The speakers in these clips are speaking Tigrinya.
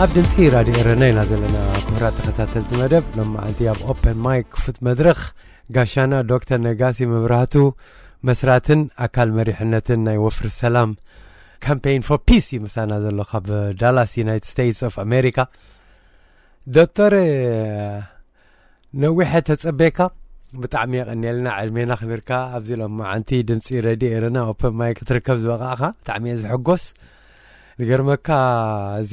ኣብ ድምፂ ራድዮ ኤረና ኢና ዘለና። ክቡራት ተኸታተልቲ መደብ ሎማዓንቲ ኣብ ኦፐን ማይክ ክፉት መድረኽ ጋሻና ዶክተር ነጋሲ መብራህቱ፣ መስራትን ኣካል መሪሕነትን ናይ ወፍሪ ሰላም፣ ካምፔይን ፎር ፒስ እዩ ምሳና ዘሎ ካብ ዳላስ ዩናይትድ ስቴትስ ኦፍ ኣሜሪካ። ዶክተር፣ ነዊሐ ተጸቤካ፣ ብጣዕሚ የቐንየልና ዕድሜና ክቢርካ ኣብዚ ሎማዓንቲ ድምፂ ሬድዮ ኤረና ኦፐን ማይክ ክትርከብ ዝበቃዕካ ብጣዕሚ እየ ዝሕጎስ። ዝገርመካ፣ እዚ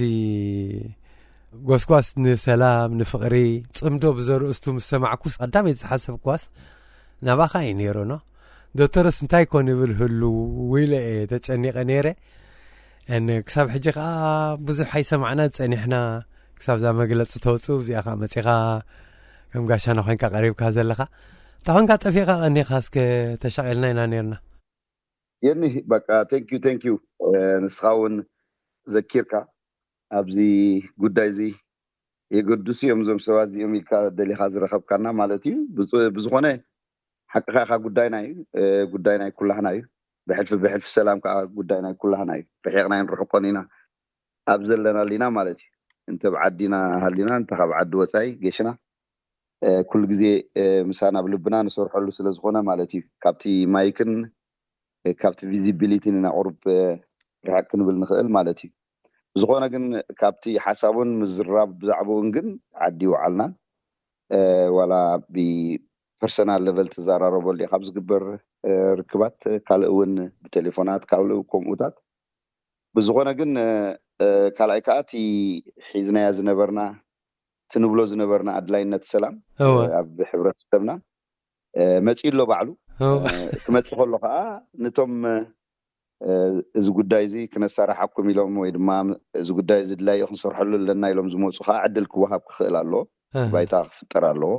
ጎስጓስ ንሰላም ንፍቕሪ ጽምዶ ብዘርእስቱ ምስ ሰማዕኩስ ቀዳመይቲ ዝሓሰብኳስ ናባኻ እዩ ነይሩ። ኖ ዶክተርስ እንታይ ኮን ይብል ህሉ ኢለ እየ ተጨኒቐ ነይረ። ን ክሳብ ሕጂ ከዓ ብዙሕ ኣይሰማዕናን ጸኒሕና፣ ክሳብ እዛ መግለፂ ተውፅኡ እዚኣ ከዓ መፂኻ ከም ጋሻና ኮይንካ ቀሪብካ ዘለኻ። እንታ ኮይንካ ጠፊእካ ቀኒኻ እስከ ተሻቒልና ኢና ነርና። የኒ በቃ፣ thank you thank you። ንስኻ እውን ዘኪርካ ኣብዚ ጉዳይ እዚ የገድሱ እዮም እዞም ሰባት እዚኦም ኢልካ ደሊኻ ዝረኸብካና ማለት እዩ። ብዝ- ብዝኾነ ሓቅኻ ኢኻ፣ ጉዳይና እዩ። ጉዳይ ናይ ኩላህና እዩ። ብሕልፊ ብሕልፊ ሰላም ከዓ ጉዳይ ናይ ኩላህና እዩ። ርሒቕናይን ርሑቆን ኢና ኣብ ዘለና ኣሊና ማለት እዩ። እንተ ኣብ ዓዲና ሃሊና እንተ ካብ ዓዲ ወፃኢ ገሽና ኩሉ ግዜ ምሳና ኣብ ልብና ንሰርሐሉ ስለ ዝኾነ ማለት እዩ። ካብቲ ማይክን ካብቲ ቪዚቢሊቲን ኢና ቁሩብ ርሕቅ ክንብል ንኽእል ማለት እዩ። ብዝኾነ ግን ካብቲ ሓሳቡን ምዝራብ ብዛዕባኡን ግን ዓዲ ይወዓልናን ዋላ ብፐርሰናል ሌቨል ትዘራረበሉ ኢኻ ኣብ ዝግበር ርክባት፣ ካልእ እውን ብቴሌፎናት ካልእ ከምኡታት። ብዝኾነ ግን ካልኣይ ከዓ እቲ ሒዝናያ ዝነበርና ትንብሎ ዝነበርና ኣድላይነት ሰላም ኣብ ሕብረተሰብና መፂኡ ኣሎ ባዕሉ። ክመፅእ ከሎ ከዓ ነቶም እዚ ጉዳይ እዚ ክነሳርሓኩም ኢሎም ወይ ድማ እዚ ጉዳይ እዚ ድላዩ ክንሰርሐሉ ኣለና ኢሎም ዝመፁ ከዓ ዕድል ክወሃብ ክኽእል ኣለዎ። ባይታ ክፍጠር ኣለዎ።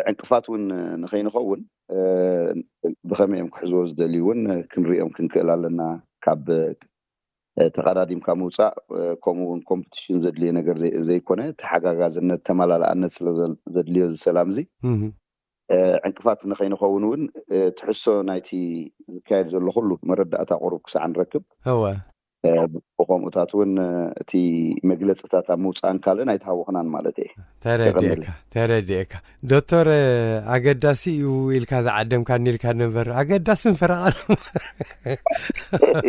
ዕንቅፋት እውን ንኸይንኸውን ብኸመይ እዮም ክሕዝዎ ዝደልዩ እውን ክንሪኦም ክንክእል ኣለና። ካብ ተቐዳዲምካ ምውፃእ ከምኡ እውን ኮምፒቲሽን ዘድልዮ ነገር ዘይኮነ፣ ተሓጋጋዝነት፣ ተመላልኣነት ስለ ዘድልዮ እዚ ሰላም እዚ ዕንቅፋት ንኸይንኸውን እውን ትሕሶ ናይቲ ዝካየድ ዘሎ ኩሉ መረዳእታ ቁሩብ ክሳዕ ንረክብ። እወ። ብኸምኡታት እውን እቲ መግለፅታት ኣብ ምውፃእን ካልእን ኣይተሃወኽናን ማለት እየ። ተረዲኤካ። ተረዲኤካ። ዶክተር፣ ኣገዳሲ እዩ ኢልካ ዝዓደምካኒ ኢልካ ነበር፣ ኣገዳስን ፈረቓን።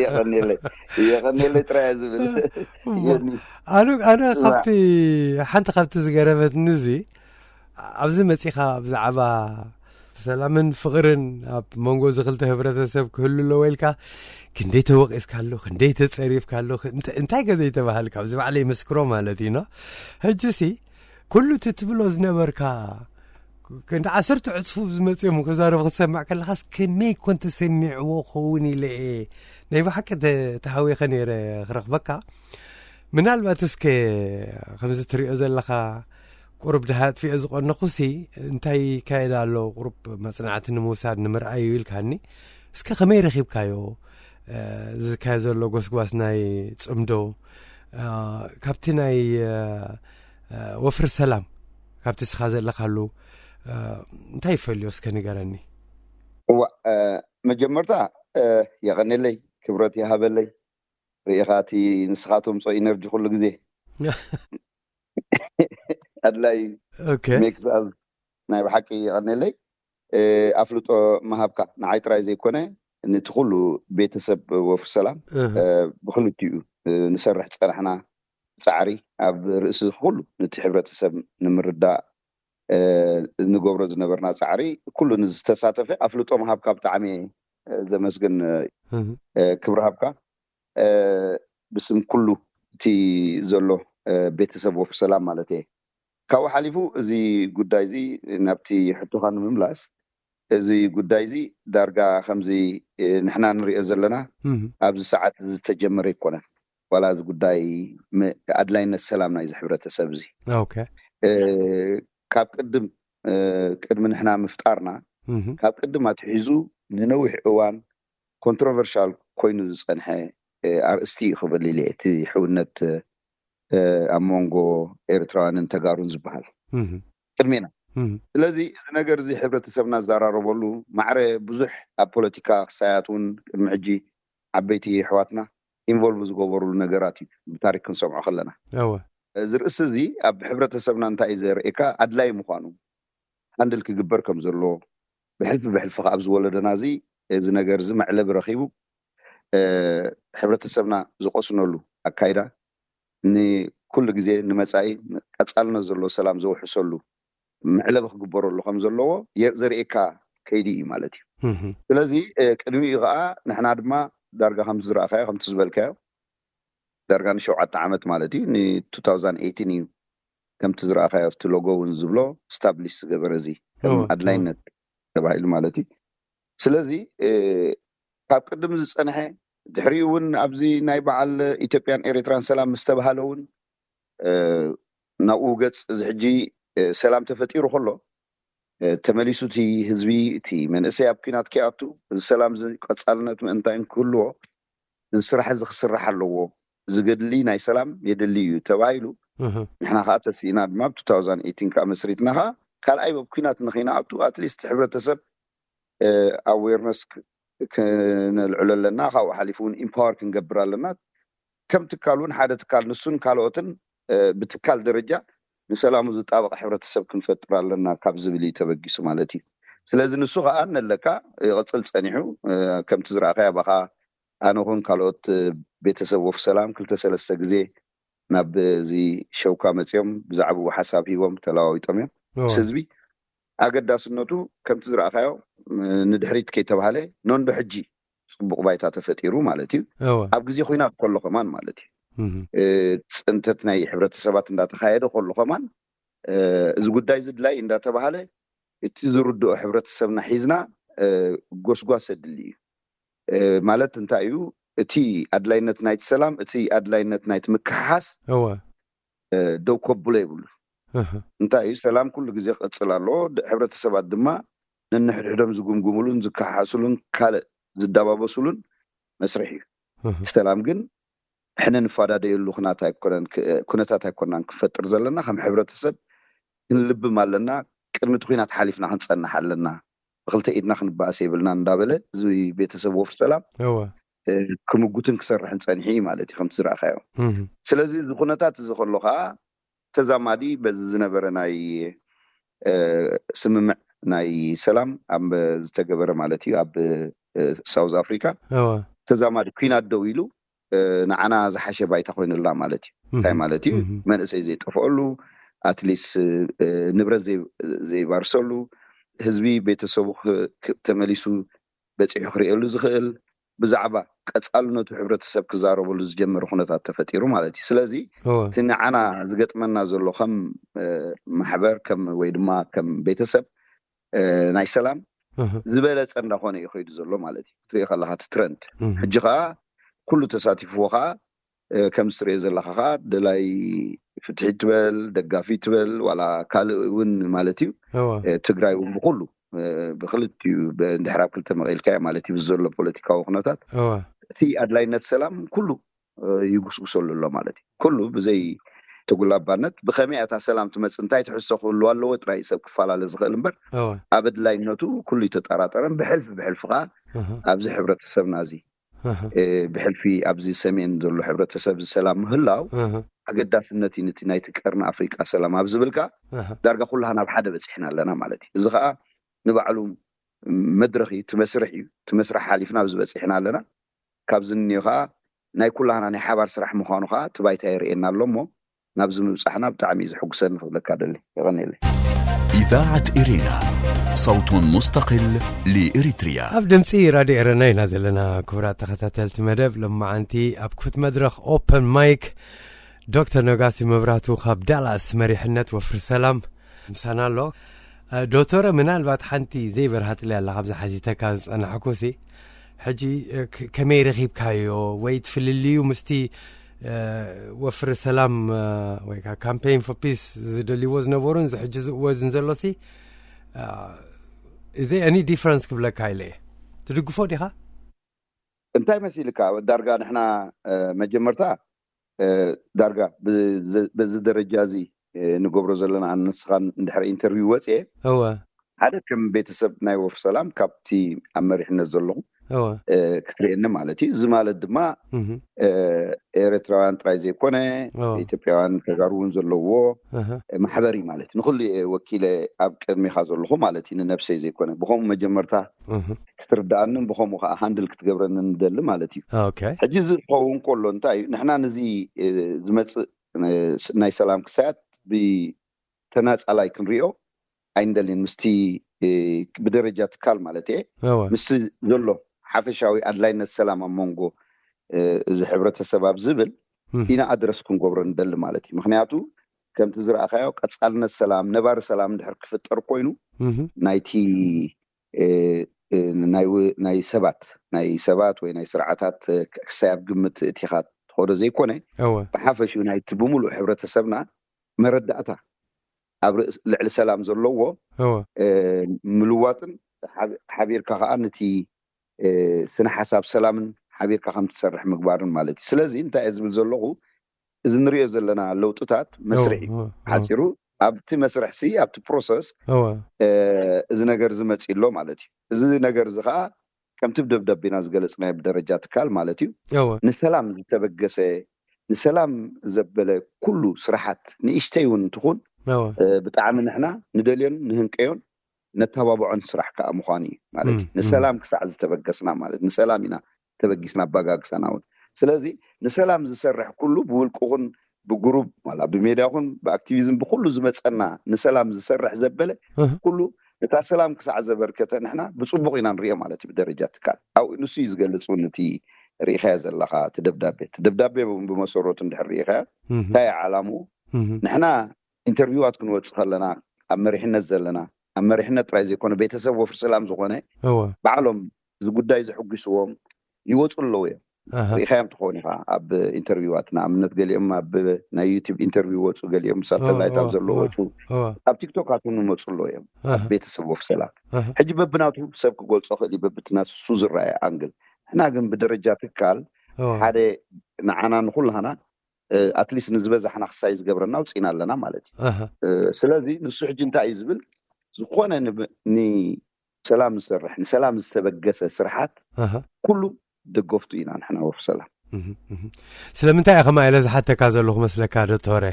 የቐንየለይ፣ የቐንየለይ ጥራይ እየ ዝብል። የኒ። ኣነ ኣነ ካብቲ ሓንቲ ካብቲ ዝገረመትኒ እዚ ኣብዚ መፂኻ ብዛዕባ ሰላምን ፍቕርን ኣብ መንጎ እዚ ክልተ ህብረተሰብ ክህሉ ኣለዎ ኢልካ ክንደይ ተወቒስካ ኣሎ፣ ክንደይ ተፀሪፍካ ኣሎ፣ እንታይ ገዘ ይተባሃልካ ኣብዚ ባዕለይ ምስክሮ ማለት እዩ። ሕጂ ሲ ኩሉ እቲ ትብሎ ዝነበርካ ክንዲ ዓሰርተ ዕፅፉ ዝመፅኦም ክዛረቡ ክትሰማዕ ከለኻስ ከመይ ኮን ተሰሚዕዎ ክኸውን ኢለ እየ ናይ ብሓቂ ተሃዊኸ ነይረ ክረኽበካ። ምናልባት እስከ ከምዚ ትሪኦ ዘለኻ ቁሩብ ድሃ ኣጥፊኦ ዝቐነኹሲ እንታይ ይካየድ ኣሎ ቁሩብ መፅናዕቲ ንምውሳድ ንምርኣዩ ኢልካኒ። እስከ ከመይ ረኺብካዮ ዝካየ ዘሎ ጎስጓስ ናይ ፅምዶ ካብቲ ናይ ወፍሪ ሰላም ካብቲ ስኻ ዘለካሉ እንታይ ይፈልዮ እስከ ንገረኒ። እዋ መጀመርታ የቐንየለይ፣ ክብረት ይሃበለይ። ርኢኻ እቲ ንስኻ ተምፅኦ ኢነርጂ ኩሉ ግዜ ኣድላይ ሜክስ። ናይ ብሓቂ የቐንየለይ። ኣፍልጦ ምሃብካ ንዓይ ጥራይ ዘይኮነ ነቲ ኩሉ ቤተሰብ ወፍሪ ሰላም ብክልቲኡ ንሰርሕ ዝፀናሕና ፃዕሪ ኣብ ርእሲ ኩሉ ነቲ ሕብረተሰብ ንምርዳእ ንገብሮ ዝነበርና ፃዕሪ ኩሉ ንዝተሳተፈ ኣፍልጦ ምሃብካ ብጣዕሚ ዘመስግን ክብሪ ሃብካ ብስም ኩሉ እቲ ዘሎ ቤተሰብ ወፍሪ ሰላም ማለት እየ። ካብኡ ሓሊፉ እዚ ጉዳይ እዚ ናብቲ ሕቶኻ ንምምላስ እዚ ጉዳይ እዚ ዳርጋ ከምዚ ንሕና ንሪኦ ዘለና ኣብዚ ሰዓት ዝተጀመረ ኣይኮነን። ዋላ እዚ ጉዳይ ኣድላይነት ሰላም ናይዚ ሕብረተሰብ እዚ ካብ ቅድም ቅድሚ ንሕና ምፍጣርና ካብ ቅድም ኣትሒዙ ንነዊሕ እዋን ኮንትሮቨርሻል ኮይኑ ዝፀንሐ ኣርእስቲ እዩ ክብል ኢለ እቲ ሕውነት ኣብ መንጎ ኤርትራውያንን ተጋሩን ዝበሃል ቅድሜና። ስለዚ እዚ ነገር እዚ ሕብረተሰብና ዝዘራረበሉ ማዕረ ብዙሕ ኣብ ፖለቲካ ክሳያት እውን ቅድሚ ሕጂ ዓበይቲ ኣሕዋትና ኢንቮልቭ ዝገበሩሉ ነገራት እዩ ብታሪክ ክንሰምዖ ከለና። እወ እዚ ርእሲ እዚ ኣብ ሕብረተሰብና እንታይ እዩ ዘርእየካ? ኣድላይ ምዃኑ፣ ሃንድል ክግበር ከም ዘለዎ፣ ብሕልፊ ብሕልፊ ከኣ ኣብዚ ወለዶና እዚ እዚ ነገር እዚ መዕለቢ ረኺቡ፣ እ፣ ሕብረተሰብና ዝቐስነሉ ኣካይዳ፣ ንኩሉ ግዜ ንመጻኢ ቀጻልነት ዘለዎ ሰላም ዘውሕሰሉ መዕለቢ ክግበረሉ ከም ዘለዎ የ- ዘርእየካ ከይዲ እዩ ማለት እዩ። እህ ስለዚ እ፣ ቅድሚኡ ከዓ ንሕና ድማ ዳርጋ ከምቲ ዝረኣኻዮ ከምቲ ዝበልካዮ ዳርጋ ንሸውዓተ ዓመት ማለት እዩ፣ ን two thousand eighteen እዩ ከምቲ ዝረኣኻዮ ኣብቲ ሎጎ እውን ዝብሎ ስታብሊሽ ዝገበረ እዚ ከም እወ፣ ኣድላይነት ተባሂሉ ማለት እዩ። ስለዚ እ፣ ካብ ቅድም ዝፀንሐ ድሕሪኡ እውን ኣብዚ ናይ በዓል ኢትዮጵያን ኤርትራን ሰላም ምስ ተባሃለ እውን እ፣ ናብኡ ገፅ እዚ ሕጂ እ፣ ሰላም ተፈጢሩ ከሎ እ፣ ተመሊሱ እቲ ህዝቢ እቲ መንእሰይ ኣብ ኲናት ከይኣቱ እዚ ሰላም እዚ ቀፃልነት ምእንታይን ክህልዎ እዚ ስራሕ እዚ ክስራሕ ኣለዎ፣ ዝገድሊ ናይ ሰላም የድሊ እዩ ተባሂሉ። እህ ንሕና ከዓ ተስኢና ድማ ብ two thousand eighteen ከዓ መስሪትና ከዓ ካልኣይ ኣብ ኲናት ንኸይንኣቱ ኣትሊስት ሕብረተሰብ ኣዌርነስ ክነልዕሎ ኣለና። ካብኡ ሓሊፉ እውን ኢምፓወር ክንገብር ኣለና። ከም ትካል እውን ሓደ ትካል ንሱን ካልኦትን እ፣ ብትካል ደረጃ ንሰላሙ ዝጣበቕ ሕብረተሰብ ክንፈጥር ኣለና ካብ ዝብል እዩ ተበጊሱ ማለት እዩ። ስለዚ ንሱ ከዓ ነለካ ይቕፅል ፀኒሑ እ፣ ከምቲ ዝረኣኸ ኣባኻ ኣነ ኹን ካልኦት እ፣ ቤተሰብ ወፍ ሰላም ክልተ ሰለስተ ግዜ ናብ እዚ ሸውካ መፅኦም ብዛዕባኡ ሓሳብ ሂቦም ተለዋዊጦም እዮም። እወ ምስ ህዝቢ ኣገዳስነቱ ከምቲ ዝረኣኻዮ እ፣ ንድሕሪት ከይተባሃለ ኖንዶ ሕጂ ፅቡቕ ባይታ ተፈጢሩ ማለት እዩ። እወ ኣብ ግዜ ኹናት ከሎ ከማን ማለት እዩ እህ እ፣ ፅንተት ናይ ሕብረተሰባት እንዳተኻየደ ከሎ ከማን እ፣ እዚ ጉዳይ እዚ ድላይ እንዳተባሃለ እቲ ዝርድኦ ሕብረተሰብና ሒዝና እ፣ ጎስጓስ ኣድሊ እዩ። እ፣ ማለት እንታይ እዩ? እቲ ኣድላይነት ናይቲ ሰላም፣ እቲ ኣድላይነት ናይቲ ምክሓስ እወ እ፣ ደው ከብሎ የብሉ። እህ እንታይ እዩ? ሰላም ኩሉ ግዜ ክቕፅል ኣለዎ። ድ- ሕብረተሰባት ድማ ነንሕድሕዶም ዝጉምጉምሉን ዝከሓሓስሉን ካልእ ዝደባበስሉን መስርሕ እዩ። እህ እቲ ሰላም ግን ሕነ ንፋዳደየሉ ኩናት ኣይኮነን ክ- ኩነታት ኣይኮናን ክፈጥር ዘለና። ከም ሕብረተሰብ ክንልብም ኣለና። ቅድሚ እቲ ኩናት ሓሊፍና ክንፀንሕ ኣለና። ብክልተ ኢድና ክንበኣስ የብልና እንዳበለ እዚ ቤተሰብ ወፍ ሰላም እወ እ፣ ክምጉትን ክሰርሕን ፀኒሑ እዩ ማለት እዩ ከምቲ ዝረኣኻዮ። እህ ስለዚ እዚ ኩነታት እዚ ከሎ ከዓ ተዛማዲ በዚ ዝነበረ ናይ እ፣ ስምምዕ ናይ ሰላም ኣብ ዝተገበረ ማለት እዩ ኣብ እ፣ ሳውዝ ኣፍሪካ እወ ተዛማዲ ኩናት ደው ኢሉ እ፣ ንዓና ዝሓሸ ባይታ ኮይኑላ ማለት እዩ። እንታይ ማለት እዩ? እህ መንእሰይ ዘይጠፍአሉ፣ ኣትሊስት እ፣ ንብረት ዘይ- ዘይባርሰሉ፣ ህዝቢ ቤተሰቡ ክ- ክ- ተመሊሱ በፂሑ ክርእየሉ ዝኽእል፣ ብዛዕባ ቀፃልነቱ ሕብረተሰብ ክዛረበሉ ዝጀመረ ኩነታት ተፈጢሩ ማለት እዩ። ስለዚ እወ እቲ ንዓና ዝገጥመና ዘሎ ከም እ፣ ማሕበር ከም ወይ ድማ ከም ቤተሰብ እ፣ ናይ ሰላም እህ ዝበለፀ እንዳኾነ እዩ ከይዱ ዘሎ ማለት እዩ። ክትሪኦ ከለካ እቲ ትረንድ እህ ሕጂ ከዓ ኩሉ ተሳቲፍዎ ከዓ እ፣ ከምዚ ትሪኦ ዘለካ ከዓ ደላይ ፍትሒ ትበል ደጋፊ ትበል ዋላ ካልእ እውን ማለት እዩ እወ እ፣ ትግራይ እውን ብኩሉ እ፣ ብክልቲኡ ብ- እንድሕር ኣብ ክልተ መቒልካዮ ማለት እዩ ብዘሎ ፖለቲካዊ ኩነታት እወ እቲ ኣድላይነት ሰላም ኩሉ እ፣ ይጉስጉሰሉ ኣሎ ማለት እዩ። ኩሉ ብዘይ ተጉላባነት ብኸመይ እታ ሰላም ትመፅእ እንታይ ትሕዝቶ ክህልዋ ኣለዎ ጥራይ ሰብ ክፈላለ ዝኽእል እምበር እወ ኣብ ኣድላይነቱ ኩሉ ይተጠራጠረን ብሕልፊ ብሕልፊ ከዓ እህ ኣብዚ ሕብረተሰብና እዚ እህ እ፣ ብሕልፊ ኣብዚ ሰሜን ዘሎ ሕብረተሰብ ሰላም ምህላው እህ ኣገዳስነት እዩ ነቲ ናይቲ ቀርኒ ኣፍሪቃ ሰላም ኣብ ዝብል ከዓ እህ ዳርጋ ኩላህና ኣብ ሓደ በፂሕና ኣለና ማለት እዩ። እዚ ከዓ ንባዕሉ መድረኽ እዩ፣ እቲ መስርሕ እዩ። እቲ መስርሕ ሓሊፍና ኣብዚ በፂሕና ኣለና። ካብዚ እንዮ ከዓ ናይ ኩላህና ናይ ሓባር ስራሕ ምዃኑ ከዓ እቲ ባይታ የርእየና ኣሎ እሞ ናብዚ ምብፃሕና ብጣዕሚ እዩ ዘሐጉሰኒ ክብለካ ደሊ። የቐንየለይ። إذاعة إرينا، صوت مستقل لإريتريا. ኣብ ድምፂ ራድዮ ኤረና ኢና ዘለና። ክቡራት ተኸታተልቲ መደብ፣ ሎማዓንቲ ኣብ ክፉት መድረኽ ኦፐን ማይክ ዶክተር ነጋሲ መብራቱ ካብ ዳላስ መሪሕነት ወፍሪ ሰላም ምሳና ኣሎ። እ፣ ዶክተረ፣ ምናልባት ሓንቲ ዘይበርሃትለይ ኣላ ካብዚ ሓቲተካ ዝጸናሕኩሲ፣ ሕጂ እ፣ ክ- ከመይ ረኺብካዮ ወይ ትፍልልዩ ምስቲ እ፣ ወፍሪ ሰላም እ፣ ወይ ከዓ ካምፔን ፎር ፒስ ዝደልይዎ ዝነበሩን እዚ ሕጂ ዝእወዝን ዘሎሲ፣ እ፣ is there any difference ክብለካ ኢለ እየ። ትድግፎ ዲኻ? እንታይ መሲልካ? ዳርጋ ንሕና እ፣ መጀመርታ እ፣ ዳርጋ ብዚ- በዚ ደረጃ እዚ እ፣ ንገብሮ ዘለና ኣነ ንስኻን እንድሕር ኢንተርቪው ወፅኤ እወ ሓደ ከም ቤተሰብ ናይ ወፍሪ ሰላም ካብቲ ኣብ መሪሕነት ዘለኹ እወ እ፣ ክትርእየኒ ማለት እዩ። እዚ ማለት ድማ እህ እ፣ ኤርትራውያን ጥራይ ዘይኮነ እወ ኢትዮጵያውያን ተጋሩ እውን ዘለዎ እህ እ፣ ማሕበር እዩ ማለት እዩ። ንኩሉ እየ ወኪለ ኣብ ቅድሚኻ ዘለኹ ማለት እዩ፣ ንነብሰይ ዘይኮነ። ብኸምኡ መጀመርታ እህ ክትርዳኣንን ብኸምኡ ከዓ ሃንድል ክትገብረንን ንደሊ ማለት እዩ። ኦኬ ሕጂ እዚ ክኸውን ከሎ እንታይ እዩ፣ ንሕና ነዚ እ፣ ዝመፅእ እ፣ ስ- ናይ ሰላም ክሳያት ብተናፃላይ ክንሪኦ ኣይንደልን፣ ምስቲ እ፣ ብደረጃ ትካል ማለት እየ፣ እወ ምስ ዘሎ ሓፈሻዊ ኣድላይነት ሰላም ኣብ መንጎ እ፣ እዚ ሕብረተሰብ ኣብ ዝብል እህ ኢና ኣድረስ ክንገብሮ ንደሊ ማለት እዩ። ምክንያቱ ከምቲ ዝረኣኻዮ ቀፃልነት ሰላም፣ ነባሪ ሰላም ድሕር ክፍጠር ኮይኑ እህ ናይቲ እ፣ እ፣ ናይ ው- ናይ ሰባት ናይ ሰባት ወይ ናይ ስርዓታት እ፣ ክሳይ ኣብ ግምት እቲኻ ትኸዶ ዘይኮነ፣ እወ ብሓፈሽኡ ናይቲ ብምሉእ ሕብረተሰብና መረዳእታ ኣብ ርእስ- ልዕሊ ሰላም ዘለዎ እወ እ፣ ምልዋጥን ሓቢ- ሓቢርካ ከዓ ነቲ እ፣ ስነ ሓሳብ ሰላምን ሓቢርካ ከም ትሰርሕ ምግባርን ማለት እዩ። ስለዚ እንታይ እየ ዝብል ዘለኹ፣ እዚ ንሪኦ ዘለና ለውጥታት መስርሕ እዩ። እወ ሓፂሩ ኣብቲ መስርሕ ሲ ኣብቲ ፕሮሰስ እወ እ፣ እዚ ነገር ዝመፅእ ኣሎ ማለት እዩ። እዚ ነገር እዚ ከዓ ከምቲ ብደብዳቤና ዝገለፅናዮ ብደረጃ ትካል ማለት እዩ፣ እወ ንሰላም ዝተበገሰ፣ ንሰላም ዘበለ ኩሉ ስራሓት ንእሽተይ እውን እንትኹን እወ እ፣ ብጣዕሚ ንሕና ንደልዮን ንህንቀዮን ነተባብዖን ስራሕ ከዓ ምዃኑ እዩ ማለት እዩ። እም፣ ንሰላም ክሳዕ ዝተበገስና ማለት ንሰላም ኢና ተበጊስና ኣባጋግሳና እውን። ስለዚ ንሰላም ዝሰርሕ ኩሉ ብውልቂ ኹን ብግሩብ ዋላ ብሜድያ ኹን ብኣክቲቪዝም ብኩሉ ዝመፀና ንሰላም ዝሰርሕ ዘበለ እህ ኩሉ ነታ ሰላም ክሳዕ ዘበርከተ ንሕና ብፅቡቕ ኢና ንሪኦ ማለት እዩ። ብደረጃ ትካል ኣብኡ ንሱ እዩ ዝገልፅ እውን እቲ ርኢኻዮ ዘለኻ እቲ ደብዳቤ። እቲ ደብዳቤ እውን ብመሰረቱ እንድሕር ርኢኻዮ እህ እንታይ እዩ ዓላምኡ? እህ ንሕና ኢንተርቪዋት ክንወፅእ ከለና ኣብ መሪሕነት ዘለና ኣብ መሪሕነት ጥራይ ዘይኮነ ቤተሰብ ወፍሪ ሰላም ዝኾነ እወ ባዕሎም እዚ ጉዳይ ዘሐጒስዎም ይወፁ ኣለዉ እዮም። ኣሃ ርኢኻዮም ትኸውን ኢኻ ኣብ ኢንተርቪዋት፣ ንኣብነት ገሊኦም ኣብ ናይ ዩቲብ ኢንተርቪው ወፁ፣ ገሊኦም ሳተላይት ኣብ እወ ዘሎ እወ ወፁ፣ እወ ኣብ ቲክቶክ ኣትውን ይመፁ ኣለዉ እዮም ኣብ ኣሃ ቤተሰብ ወፍሪ ሰላም። ኣሃ ሕጂ በብናቱ ሰብ ክገልፆ ክእል እዩ፣ በብቲ ናሱ ዝረኣየ ኣንግል። ንሕና ግን ብደረጃ ትካል እወ ሓደ ንዓና ንኩላህና ኣትሊስት ንዝበዛሕና ክሳይ ዝገብረና ኣውፂእና ኣለና ማለት እዩ። ኣሃ እ፣ ስለዚ ንሱ ሕጂ እንታይ እዩ ዝብል፣ ዝኾነ ንብ- ንሰላም ዝሰርሕ ንሰላም ዝተበገሰ ስርሓት ኣሃ ኩሉ ደገፍቱ ኢና ንሕና ወፍሪ ሰላም። እህ እህ ስለምንታይ እየ ከማይ ኢለ ዝሓተካ ዘለኹ መስለካ ዶክተረ?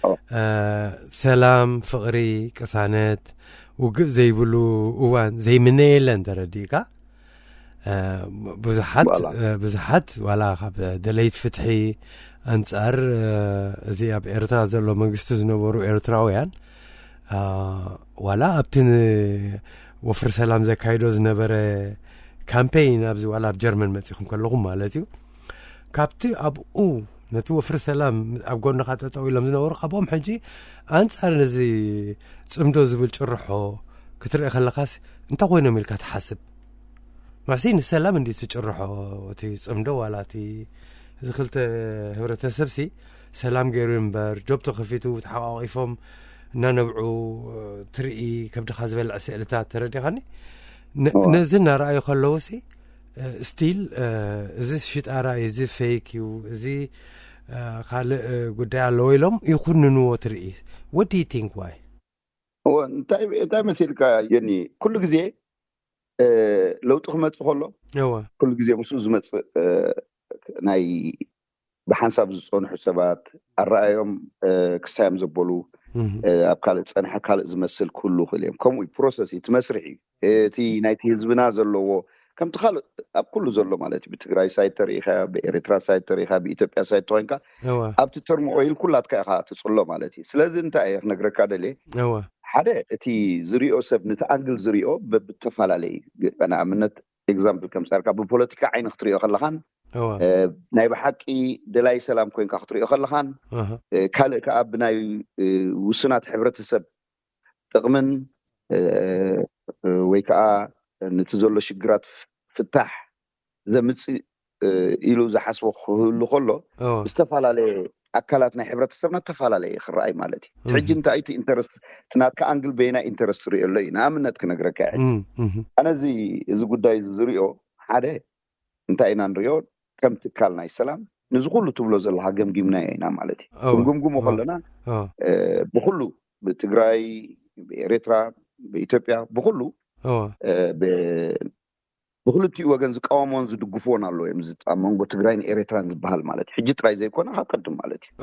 ኦ። እ፣ ሰላም፣ ፍቕሪ፣ ቅሳነት፣ ውግእ ዘይብሉ እዋን ዘይምነየለን ተረዲእካ። እ፣ ብዙሓት ዋላ እ፣ ብዙሓት ዋላ ካብ ደለይት ፍትሒ ኣንጻር እ፣ እዚ ኣብ ኤርትራ ዘሎ መንግስቲ ዝነበሩ ኤርትራውያን እ፣ ዋላ ኣብቲ ን- ወፍሪ ሰላም ዘካይዶ ዝነበረ ካምፔይን ኣብዚ ዋላ ኣብ ጀርመን መጺኹም ከለኹም ማለት እዩ ካብቲ ኣብኡ ነቲ ወፍሪ ሰላም ኣብ ጎንኻ ጠጠው ኢሎም ዝነበሩ ካብኦም ሕጂ ኣንጻር ነዚ ጽምዶ ዝብል ጭርሖ ክትርኢ ከለኻስ እንታይ ኮይኖም ኢልካ ትሓስብ? ማዕሲ ንሰላም እንዲ ትጭርሖ እቲ ጽምዶ ዋላ እቲ እዚ ክልተ ህብረተሰብሲ ሰላም ገይሩ እምበር ጆብ ተኸፊቱ ተሓቋቂፎም እናነብዑ ትርኢ ከብድኻ ዝበልዐ ስእልታት ተረዲኻኒ። ነ- እዋ። ነዚ እናረኣዩ ከለውሲ ስቲል እዚ ሽጣራ እዩ፣ እዚ ፌክ እዩ፣ እዚ እ፣ ካልእ እ፣ ጉዳይ ኣለዎ ኢሎም ይኹንንዎ ትርኢ። What do you think why? እወ፣ እንታይ እንታይ መሲልካ ዮኒ፣ ኩሉ ግዜ እ፣ ለውጢ ክመፅእ ከሎ እወ ኩሉ ግዜ ምስኡ ዝመፅእ እ፣ ናይ ብሓንሳብ ዝፀንሑ ሰባት ኣረኣዮም እ፣ ክሳዮም ዘበሉ እህ፣ እ፣ ኣብ ካልእ ዝፀንሐ ካልእ ዝመስል ክህሉ ይኽእል እዮም። ከምኡ እዩ ፕሮሰስ እዩ፣ እቲ መስርሕ እዩ። እቲ ናይቲ ህዝብና ዘለዎ ከምቲ ካልእ ኣብ ኩሉ ዘሎ ማለት እዩ። ብትግራይ ሳይት ተሪኢኻ፣ ብኤርትራ ሳይት ተሪኢኻ፣ ብኢትዮጵያ ሳይት ተኮይንካ እወ ኣብቲ ተርሞኦይል ኩላትካ ኢኻ ትፅሎ ማለት እዩ። ስለዚ እንታይ እየ ክነግረካ ደልየ፣ እወ ሓደ እቲ ዝሪኦ ሰብ ነቲ ኣንግል ዝሪኦ በብተፈላለየ እዩ። ንኣብነት ኤግዛምፕል ከምፃልካ ብፖለቲካ ዓይኒ ክትሪኦ ከለኻን እወ እ፣ ናይ ብሓቂ ደላይ ሰላም ኮይንካ ክትሪኦ ከለኻን እህ፣ እ፣ ካልእ ከዓ ብናይ እ፣ ውሱናት ሕብረተሰብ ጥቕምን እ፣ እ፣ ወይ ከዓ ነቲ ዘሎ ሽግራት ፍ- ፍታሕ ዘምፅእ እ፣ ኢሉ ዝሓስቦ ክህሉ ከሎ እወ ዝተፈላለየ ኣካላት ናይ ሕብረተሰብና ዝተፈላለየ ክረኣይ ማለት እዩ። እቲ ሕጂ እህ፣ እንታይ እቲ ኢንተረስት እቲ ናትካ ኣንግል በይና ኢንተረስት ሪኦ ኣሎ እዩ። ንኣብነት ክነግረካ እየ። እም፣ እህ፣ ኣነ እዚ እዚ ጉዳይ እዚ ዝሪኦ ሓደ እንታይ ኢና ንሪኦ፣ ከም ትካል ናይ ሰላም ንዚ ኩሉ ትብሎ ዘለካ ገምጊምናዮ ኢና ማለት እዩ። እወ ክንግምግሞ እወ ከለና እወ እ፣ ብኩሉ ብትግራይ ብኤርትራ ብኢትዮጵያ ብኩሉ እወ እ፣ ብ- ብክልቲኡ ወገን ዝቃወሞን ዝድግፍዎን ኣለዎ እዮም። እዚ ኣብ መንጎ ትግራይን ኤርትራን ዝበሃል ማለት ሕጂ ጥራይ ዘይኮነ ካብ ቀድም ማለት እዩ።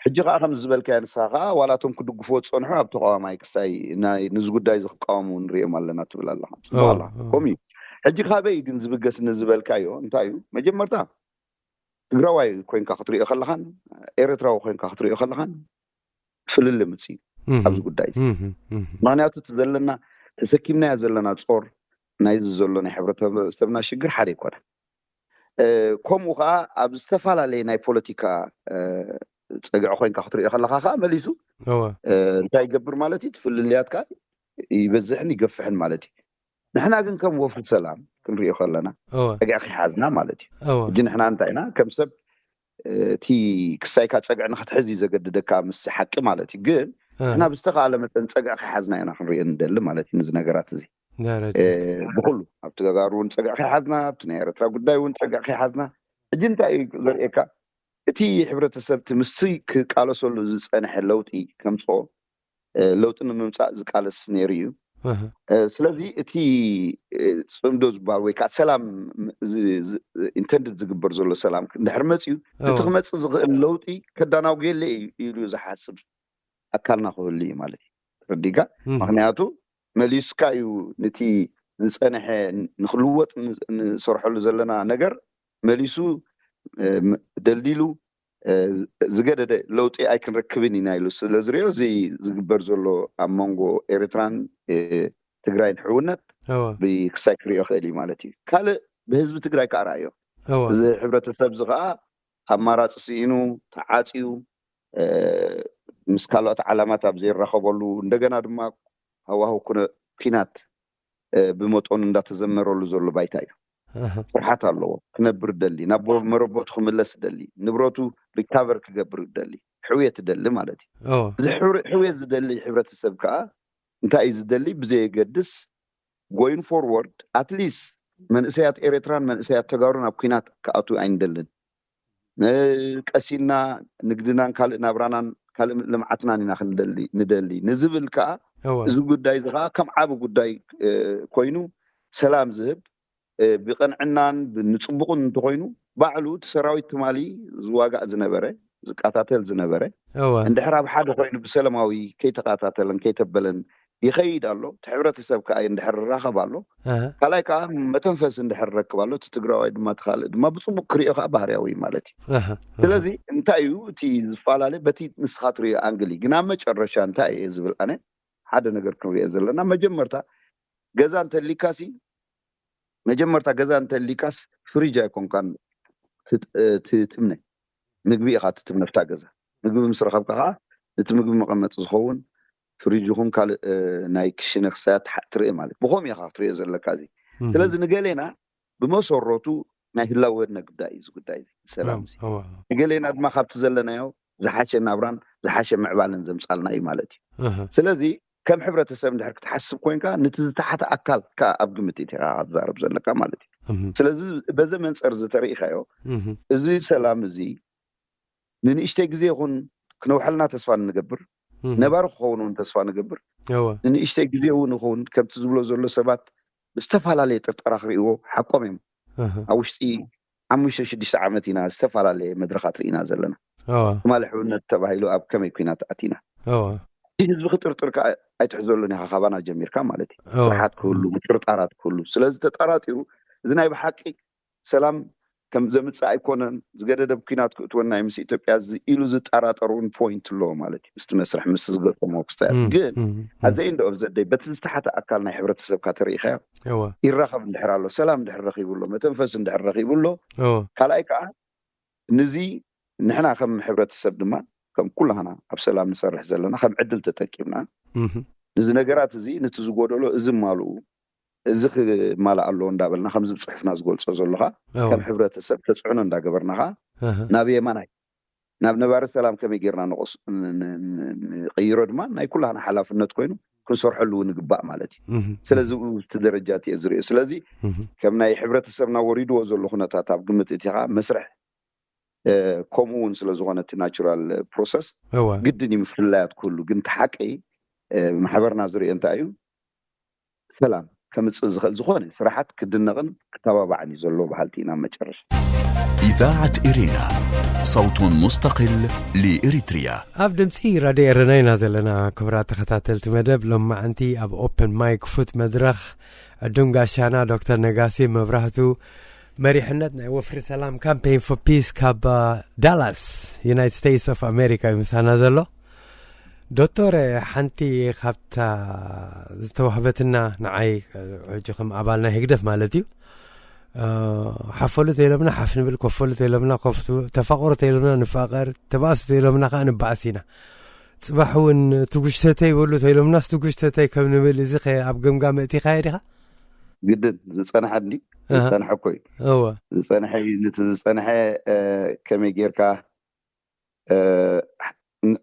ሕጂ ከዓ ከም ዝበልካዮ ንስኻ ከዓ ዋላ እቶም ክድግፍዎ ዝፀንሑ ኣብ ተቃዋማይ ክሳይ ናይ ንዚ ጉዳይ እዚ ክቃወሙ ንሪኦም ኣለና ትብል ኣለኻ። ከምኡ እዩ። ሕጂ ካበይ ግን ዝብገስ ንዝበልካዮ እንታይ እዩ? መጀመርታ ትግራዋይ ኮይንካ ክትሪኦ ከለኻን ኤርትራዊ ኮይንካ ክትሪኦ ከለኻን ፍልልምፅ እዩ ኣብዚ ጉዳይ እዚ። ምክንያቱ እቲ ዘለና ተሰኪምናዮ ዘለና ፆር ናይዚ ዘሎ ናይ ሕብረተሰብና ሽግር ሓደ ኣይኮነ። ከምኡ ከዓ ኣብ ዝተፈላለየ ናይ ፖለቲካ ፀግዒ ኮይንካ ክትሪኦ ከለካ ከዓ መሊሱ እንታይ ይገብር ማለት እዩ? እቲ ፍልልያትካ ይበዝሕን ይገፍሕን ማለት እዩ። ንሕና ግን ከም ወፍሪ ሰላም ክንሪኦ ከለና ፀግዒ ከይሓዝና ማለት እዩ። እጂ ንሕና እንታይ ኢና ከም ሰብ እቲ ክሳይካ ፀግዒ ንክትሕዝ እዩ ዘገድደካ ምስ ሓቂ ማለት እዩ። ግን ንሕና ብዝተካለ መጠን ፀግዒ ከይሓዝና ኢና ክንሪኦ ንደሊ ማለት እዩ። ነዚ ነገራት እዚ ብኩሉ ኣብቲ ተጋሩ እውን ፀግዒ ከይሓዝና ኣብቲ ናይ ኤርትራ ጉዳይ እውን ፀግዒ ከይሓዝና ሕጂ እንታይ እዩ ዘርእየካ? እቲ ሕብረተሰብ እቲ ምስቲ ክቃለሰሉ ዝፀንሐ ለውጢ ከምፅኦ ለውጢ ንምምፃእ ዝቃለስ ነይሩ እዩ። ስለዚ እቲ ፅምዶ ዝበሃል ወይ ከዓ ሰላም ኢንተንድድ ዝግበር ዘሎ ሰላም እንድሕር መፅዩ እቲ ክመፅእ ዝኽእል ለውጢ ከዳናጉየለ እዩ ኢሉ ዝሓስብ ኣካልና ክህሉ እዩ ማለት እዩ። ተረዲጋ ምክንያቱ መሊስካ እዩ ነቲ ዝፀንሐ ንክልወጥ ንሰርሐሉ ዘለና ነገር መሊሱ ደልዲሉ ዝገደደ ለውጢ ኣይክንረክብን ኢና ኢሉ ስለዝሪኦ እዚ ዝግበር ዘሎ ኣብ መንጎ ኤርትራን ትግራይን ሕውነት ብክሳይ ክሪኦ ክእል እዩ ማለት እዩ። ካልእ ብህዝቢ ትግራይ ከዓ ረኣዮ። እዚ ሕብረተሰብ እዚ ከዓ ኣማራፂ ስኢኑ ተዓፅዩ ምስ ካልኦት ዓላማት ኣብ ዘይራኸበሉ እንደገና ድማ ሃዋሁ ኩናት ብመጠኑ እንዳተዘመረሉ ዘሎ ባይታ እዩ። ፍርሓት ኣለዎ። ክነብር ደሊ ናብ መረቦቱ ክምለስ ደሊ ንብረቱ ሪካቨር ክገብር ደሊ ሕውየት ደሊ ማለት እዩ። እዚ ሕውየት ዝደሊ ሕብረተሰብ ከዓ እንታይ እዩ ዝደሊ ብዘየገድስ going forward at least መንእሰያት ኤርትራን መንእሰያት ተጋሩን ኣብ ኩናት ክኣትዉ ኣይንደልን። ቀሲና ንግድናን ካልእ ናብራናን ካልእ ልምዓትናን ኢና ክንደሊ ንደሊ ንዝብል ከዓ እዚ ጉዳይ እዚ ከዓ ከም ዓቢ ጉዳይ ኮይኑ ሰላም ዝህብ ብቅንዕናን ንፅቡቅን እንተኮይኑ ባዕሉ እቲ ሰራዊት ትማሊ ዝዋጋእ ዝነበረ ዝቃታተል ዝነበረ እንድሕር ኣብ ሓደ ኮይኑ ብሰላማዊ ከይተቃታተለን ከይተበለን ይኸይድ ኣሎ። እቲ ሕብረተሰብ ከዓ እንድሕር ራኸብ ኣሎ ካልኣይ ከዓ መተንፈሲ እንድሕር ረክብ ኣሎ እቲ ትግራዋይ ድማ እቲ ካልእ ድማ ብፅቡቅ ክሪኦ ከዓ ባህርያዊ ማለት እዩ። ስለዚ እንታይ እዩ እቲ ዝፈላለ በቲ ንስኻ ትሪኦ ኣንግሊ ግን ኣብ መጨረሻ እንታይ እየ ዝብል ኣነ ሓደ ነገር ክንሪኦ ዘለና መጀመርታ ገዛ እንተሊካሲ መጀመርታ ገዛ እንተሊካስ ፍሪጅ ኣይኮንካን ትምነ ምግቢ ኢኻ ትትምነ ፍታ ገዛ ምግቢ ምስ ረኸብካ ከዓ ነቲ ምግቢ መቐመጢ ዝኸውን ፍሪጅ ይኹን ካልእ ናይ ክሽነ ክሳያት ትርኢ ማለት ብኸም ኢኻ ክትሪኦ ዘለካ እዚ ስለዚ ንገሌና ብመሰረቱ ናይ ህላወነ ጉዳይ እዩ ዝጉዳይ ሰላም ንገሌና ድማ ካብቲ ዘለናዮ ዝሓሸ ናብራን ዝሓሸ ምዕባለን ዘምፃልና እዩ ማለት እዩ። ስለዚ ከም ሕብረተሰብ እንድሕር ክትሓስብ ኮይንካ ነቲ ዝተሓተ ኣካል ከዓ ኣብ ግምት ኢኻ ክትዛረብ ዘለካ ማለት እዩ። ስለዚ በዚ መንፀር እዚ ተሪኢኻዮ እዚ ሰላም እዚ ንንእሽተይ ግዜ ይኹን ክነውሐልና ተስፋ ንገብር ነባሪ ክኸውን እውን ተስፋ ንገብር ንንእሽተይ ግዜ እውን ይኸውን ከምቲ ዝብሎ ዘሎ ሰባት ብዝተፈላለየ ጥርጠራ ክርእይዎ ሓቆም እዮም። ኣብ ውሽጢ ሓሙሽተ ሽዱሽተ ዓመት ኢና ዝተፈላለየ መድረኻት ርኢና ዘለና። ትማሊ ሕውነት ተባሂሉ ኣብ ከመይ ኩናት ኣቲና እቲ ህዝቢ ክጥርጥር ከዓ ኣይትሕዘሉን ኢኻ ካባና ጀሚርካ ማለት እዩ። ስርሓት ክህሉ ምጥርጣራት ክህሉ ስለዚ ተጠራጢሩ እዚ ናይ ብሓቂ ሰላም ከም ዘምፅእ ኣይኮነን ዝገደደ ኩናት ክእትወና እዩ ምስ ኢትዮጵያ ኢሉ ዝጠራጠር እውን ፖይንት ኣለዎ ማለት እዩ። ምስቲ መስርሕ ምስ ዝገጠሞ ክስታያት ግን ኣዘይ እንደ ኦፍ ዘደይ በቲ ዝተሓተ ኣካል ናይ ሕብረተሰብካ ተሪኢኻዮ ይራኸብ እንድሕር ኣሎ ሰላም እንድሕር ረኺቡ ኣሎ መተንፈሲ እንድሕር ረኺቡ ኣሎ ካልኣይ ከዓ ንዚ ንሕና ከም ሕብረተሰብ ድማ ከም ኩላህና ኣብ ሰላም ንሰርሕ ዘለና ከም ዕድል ተጠቂምና ንዚ ነገራት እዚ ነቲ ዝጎደሎ እዚ ማልኡ እዚ ክማላእ ኣለዎ እንዳበልና ከምዚ ብፅሑፍና ዝገልፆ ዘለካ ከም ሕብረተሰብ ተፅዕኖ እንዳገበርናካ ናብ የማናይ ናብ ነባሪ ሰላም ከመይ ጌርና ንቀይሮ ድማ ናይ ኩላህና ሓላፍነት ኮይኑ ክንሰርሐሉ ንግባእ ማለት እዩ። ስለዚ እቲ ደረጃ እቲ ዝሪኦ ስለዚ ከም ናይ ሕብረተሰብና ወሪድዎ ዘሎ ኩነታት ኣብ ግምት እቲ ከዓ መስርሕ ከምኡ እውን ስለዝኮነ እቲ ናቹራል ፕሮሰስ ግድን እዩ ምፍልላያት ክህሉ ግን እቲ ሓቂ ማሕበርና ዝሪኦ እንታይ እዩ ሰላም ከምጽእ ዝኽእል ዝኾነ ስራሓት ክድነቕን ክተባባዕን እዩ ዘለዎ በሃልቲ ኢና። መጨረሻ ኢዛዓት ኢሪና፣ ሰውቱን ሙስተቅል ሊኢሪትሪያ። ኣብ ድምፂ ራድዮ ኤረና ኢና ዘለና። ክቡራት ተኸታተልቲ መደብ ሎማዓንቲ ኣብ ኦፕን ማይክ ፉት መድረኽ ዕዱም ጋሻና ዶክተር ነጋሲ መብራህቱ፣ መሪሕነት ናይ ወፍሪ ሰላም ካምፔን ፎር ፒስ ካብ ዳላስ ዩናይትድ ስቴትስ ኦፍ ኣሜሪካ እዩ ምሳና ዘሎ። ዶክተር፣ ሓንቲ ካብታ ዝተዋህበትና ንዓይ ሕጂ ከም ኣባል ናይ ህግደፍ ማለት እዩ፣ ሓፈሉ ተይሎምና ሓፍ ንብል፣ ኮፈሉ ተይሎምና ኮፍ፣ ተፋቀሩ ተይሎምና ንፋቀር፣ ተባእሱ ተይሎምና ከዓ ንባእስ ኢና። ፅባሕ እውን ትጉሽተተይ በሉ ተይሎምናስ ትጉሽተተይ ከም ንብል፣ እዚ ከ ኣብ ገምጋም እቲኻዮ ዲኻ? ግድን ዝፀንሐ እንዲ ዝፀንሐ እኮ እዩ። እወ ዝፀንሐ እዩ። ነቲ ዝፀንሐ ከመይ ጌርካ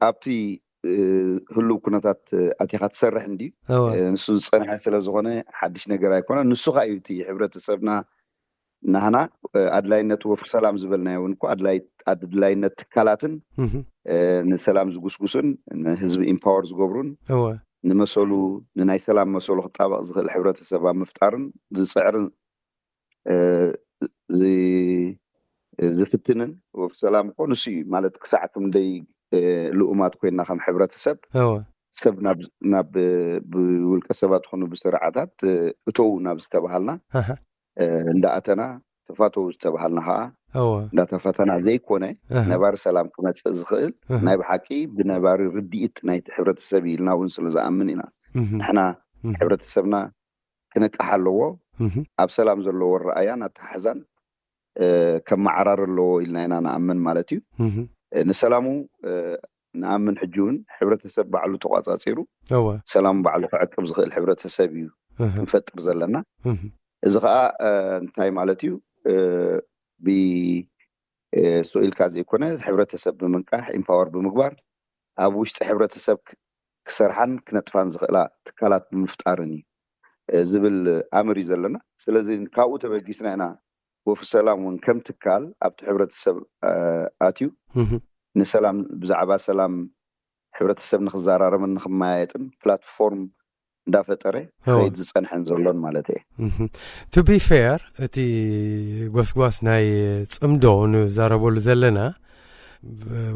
ኣብቲ ህሉው ኩነታት ኣቲኻ ትሰርሕ እንዲ ንሱ ዝፀንሐ ስለ ዝኾነ ሓድሽ ነገር ኣይኮነን። ንሱ ከዓ እዩ እቲ ሕብረተሰብና ናህና ኣድላይነት ወፍሪ ሰላም ዝበልናዮ እውን እኮ ኣድላይነት ትካላትን ንሰላም ዝጉስጉስን ንህዝቢ ኢምፓወር ዝገብሩን ንመሰሉ ንናይ ሰላም መሰሉ ክጣበቕ ዝኽእል ሕብረተሰብ ኣብ ምፍጣርን ዝፅዕርን ዝፍትንን ወፍሪ ሰላም እኮ ንሱ እዩ ማለት ክሳዕ ክንደይ ልኡማት ኮይና ከም ሕብረተሰብ ሰብ ናብ ብውልቀ ሰባት ኾኑ ብስርዓታት እተው ናብ ዝተባሃልና እንዳኣተና ተፋተው ዝተባሃልና ከዓ እንዳተፈተና ዘይኮነ ነባሪ ሰላም ክመፅእ ዝኽእል ናይ ብሓቂ ብነባሪ ርድኢት ናይቲ ሕብረተሰብ ኢልና እውን ስለ ዝኣምን ኢና። ንሕና ሕብረተሰብና ክነቅሕ ኣለዎ። ኣብ ሰላም ዘለዎ ረኣያን ኣተሓሕዛን ከመዓራር ኣለዎ ኢልና ኢና ንኣምን ማለት እዩ። ንሰላሙ ንኣምን ሕጂ እውን ሕብረተሰብ ባዕሉ ተቋፃፂሩ ሰላሙ ባዕሉ ክዕቅብ ዝኽእል ሕብረተሰብ እዩ ክንፈጥር ዘለና። እዚ ከዓ እንታይ ማለት እዩ? ብስኢልካ ዘይኮነ ሕብረተሰብ ብምንቃሕ ኢምፓወር ብምግባር ኣብ ውሽጢ ሕብረተሰብ ክሰርሓን ክነጥፋን ዝኽእላ ትካላት ብምፍጣርን እዩ ዝብል ኣምር እዩ ዘለና። ስለዚ ካብኡ ተበጊስና ኢና ወፍሪ ሰላም እውን ከም ትካል ኣብቲ ሕብረተሰብ ኣትዩ ንሰላም ብዛዕባ ሰላም ሕብረተሰብ ንክዘራረብን ንክመያየጥን ፕላትፎርም እንዳፈጠረ ክኸይድ ዝፀንሐን ዘሎን ማለት እየ። ቱ ቢ ፌር እቲ ጎስጓስ ናይ ፅምዶ ንዛረበሉ ዘለና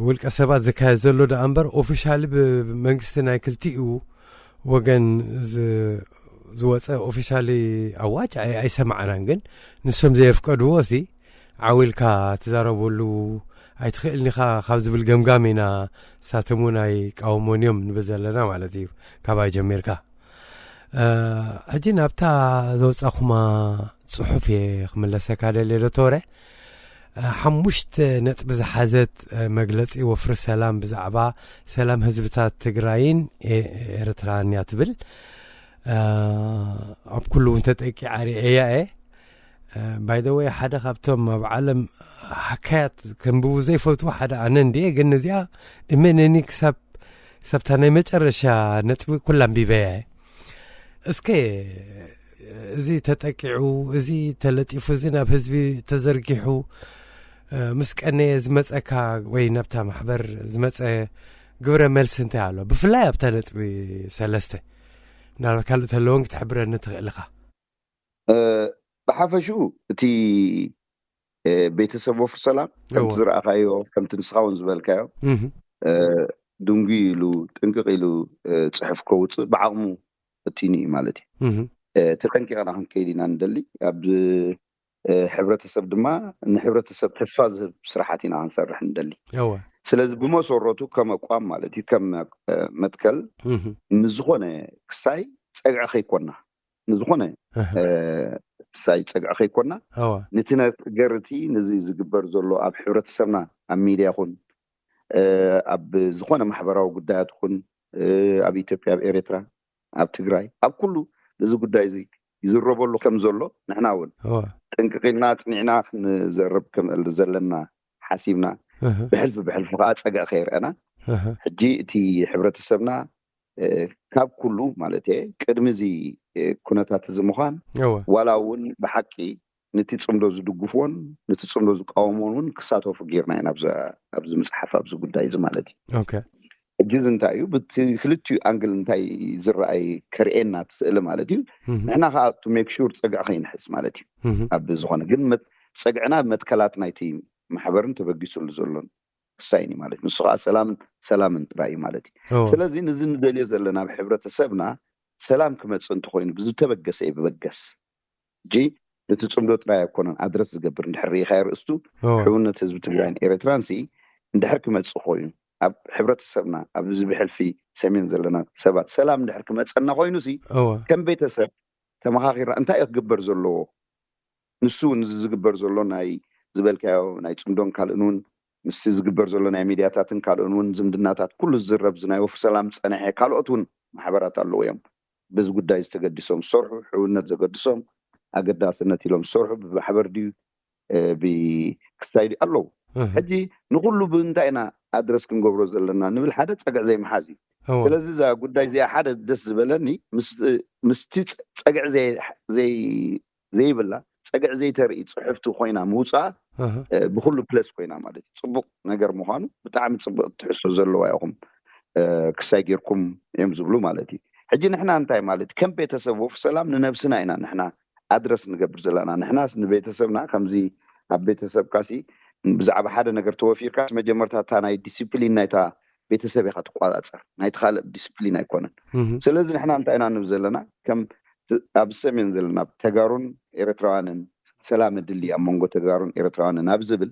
ውልቀ ሰባት ዝካየድ ዘሎ ደኣ እምበር ኦፊሻሊ ብመንግስቲ ናይ ክልቲኡ ወገን ዝወፀ ኦፊሻሊ ኣዋጅ ኣይሰማዕናን። ግን ንሶም ዘየፍቀድዎ ሲ ዓው ኢልካ ትዛረበሉ ኣይትኽእልን ኢኻ ካብ ዝብል ገምጋም ኢና። ንሳቶም እውን ኣይቃወሞን እዮም ንብል ዘለና ማለት እዩ። ካባይ ጀሚርካ ሕጂ ናብታ ዘውፃኹማ ፅሑፍ እየ ክምለሰካ ደልየ ዶክተረ። ሓሙሽተ ነጥቢ ዝሓዘት መግለፂ ወፍሪ ሰላም ብዛዕባ ሰላም ህዝብታት ትግራይን ኤርትራን እያ ትብል። ኣብ ኩሉ እውን ተጠቂዓ ርእያ እየ። ባይ ዘ ወይ ሓደ ካብቶም ኣብ ዓለም ሓካያት ከንብቡ ዘይፈትዉ ሓደ ኣነ እንድየ። ግን እዚኣ እመነኒ ክሳብ ክሳብታ ናይ መጨረሻ ነጥቢ ኩላ ኣንቢበያ እየ። እስከ እዚ ተጠቂዑ፣ እዚ ተለጢፉ፣ እዚ ናብ ህዝቢ ተዘርጊሑ ምስ ቀነየ ዝመፀካ ወይ ናብታ ማሕበር ዝመፀ ግብረ መልሲ እንታይ ኣሎ? ብፍላይ ኣብታ ነጥቢ ሰለስተ ምናልባት ካልእ ተለውን ክትሕብረኒ ትኽእል ኢኻ። ብሓፈሽኡ እቲ ቤተሰብ ወፍሪ ሰላም ከምቲ ዝረኣኻዮ ከምቲ ንስኻ እውን ዝበልካዮ ድንጉ ኢሉ ጥንቅቕ ኢሉ ፅሑፍ ከውፅእ ብዓቕሙ ፈቲኑ እዩ ማለት እዩ። ተጠንቂቕና ክንከይድ ኢና ንደሊ። ኣብ ሕብረተሰብ ድማ ንሕብረተሰብ ተስፋ ዝህብ ስራሓት ኢና ክንሰርሕ ንደሊ። ስለዚ ብመሰረቱ ከም ኣቋም ማለት እዩ ከም መትከል ንዝኾነ ክሳይ ፀግዒ ከይኮና ንዝኾነ ክሳይ ፀግዒ ከይኮና ነቲ ነገር እቲ ነዚ ዝግበር ዘሎ ኣብ ሕብረተሰብና ኣብ ሚድያ ይኹን ኣብ ዝኾነ ማሕበራዊ ጉዳያት ይኹን ኣብ ኢትዮጵያ ኣብ ኤርትራ ኣብ ትግራይ ኣብ ኩሉ ነዚ ጉዳይ እዚ ይዝረበሉ ከም ዘሎ ንሕና እውን ጥንቅቕ ኢልና ኣፅኒዕና ክንዘርብ ዘለና ሓሲብና ብሕልፊ ብሕልፊ ከዓ ፀግዒ ከይርአና ሕጂ እቲ ሕብረተሰብና ካብ ኩሉ ማለት እየ ቅድሚ እዚ ኩነታት እዚ ምዃን ዋላ እውን ብሓቂ ነቲ ፅምዶ ዝድግፍዎን ነቲ ፅምዶ ዝቃወምዎን እውን ክሳተፉ ጌርና ኢና ኣብዚ መፅሓፍ ኣብዚ ጉዳይ እዚ ማለት እዩ። ሕጂ እዚ እንታይ እዩ? ብቲ ክልቲኡ ኣንግል እንታይ ዝረኣይ ከርእየና እቲ ስእሊ ማለት እዩ። ንሕና ከዓ to make sure ፀግዒ ከይንሕዝ ማለት እዩ። ኣብ ዝኾነ ግን መት- ፀግዕና መትከላት ናይቲ ማሕበርን ተበጊሱሉ ዘሎን ክሳይን እዩ ማለት እዩ። ንሱ ከዓ ሰላምን ሰላምን ጥራይ እዩ ማለት እዩ። ስለዚ ንዚ ንደልዮ ዘለና ኣብ ሕብረተሰብና ሰላም ክመፅእ እንተኮይኑ ብዝተበገሰ ይበገስ። ሕጂ ነቲ ፅምዶ ጥራይ ኣይኮነን ኣድረስ ዝገብር። እንድሕር ርኢኻዮ ርእስቱ ሕውነት ህዝቢ ትግራይን ኤርትራን ሲ እንድሕር ክመፅእ ኮይኑ ኣብ ሕብረተሰብና ኣብዚ ብሕልፊ ሰሜን ዘለና ሰባት ሰላም እንድሕር ክመፀና ኮይኑ ሲ ከም ቤተሰብ ተመኻኺርና እንታይ እዩ ክግበር ዘለዎ? ንሱ እውን እዚ ዝግበር ዘሎ ናይ ዝበልካዮ ናይ ፅምዶን ካልእን እውን ምስቲ ዝግበር ዘሎ ናይ ሚድያታትን ካልኦን እውን ዝምድናታት ኩሉ ዝዝረብ ናይ ወፍሪ ሰላም ዝፀነሐ ካልኦት እውን ማሕበራት ኣለዉ እዮም። በዚ ጉዳይ ዝተገዲሶም ዝሰርሑ፣ ሕውነት ዘገድሶም፣ ኣገዳስነት ኢሎም ዝሰርሑ ብማሕበር ድዩ ብክስታይ ድዩ ኣለዉ። ሕጂ ንኩሉ ብምንታይ ኢና ኣድረስ ክንገብሮ ዘለና ንብል ሓደ ፀግዕ ዘይምሓዝ እዩ። ስለዚ እዛ ጉዳይ እዚኣ ሓደ ደስ ዝበለኒ ምስቲ ፀግዕ ዘይብላ ፀግዕ ዘይተርኢ ፅሕፍቲ ኮይና ምውፃኣ ብኩሉ ፕለስ ኮይና ማለት እዩ። ፅቡቅ ነገር ምኳኑ ብጣዕሚ ፅቡቅ ትሕዝቶ ዘለዋ ኢኹም ክሳይ ጌርኩም እዮም ዝብሉ ማለት እዩ። ሕጂ ንሕና እንታይ ማለት ከም ቤተሰብ ወፍ ሰላም ንነብስና ኢና ንሕና ኣድረስ ንገብር ዘለና። ንሕናስ ንቤተሰብና ከምዚ ኣብ ቤተሰብካሲ ብዛዕባ ሓደ ነገር ተወፊርካስ መጀመርታ እታ ናይ ዲሲፕሊን ናይታ ቤተሰብ ኢካ ትቆፃፀር፣ ናይቲ ካልእ ዲስፕሊን ኣይኮነን። ስለዚ ንሕና እንታይ ኢና ንብል ዘለና? ከም ኣብ ሰሜን ዘለና ተጋሩን ኤርትራውያንን ሰላም እድሊ ኣብ መንጎ ተጋሩን ኤርትራውያንን ኣብ ዝብል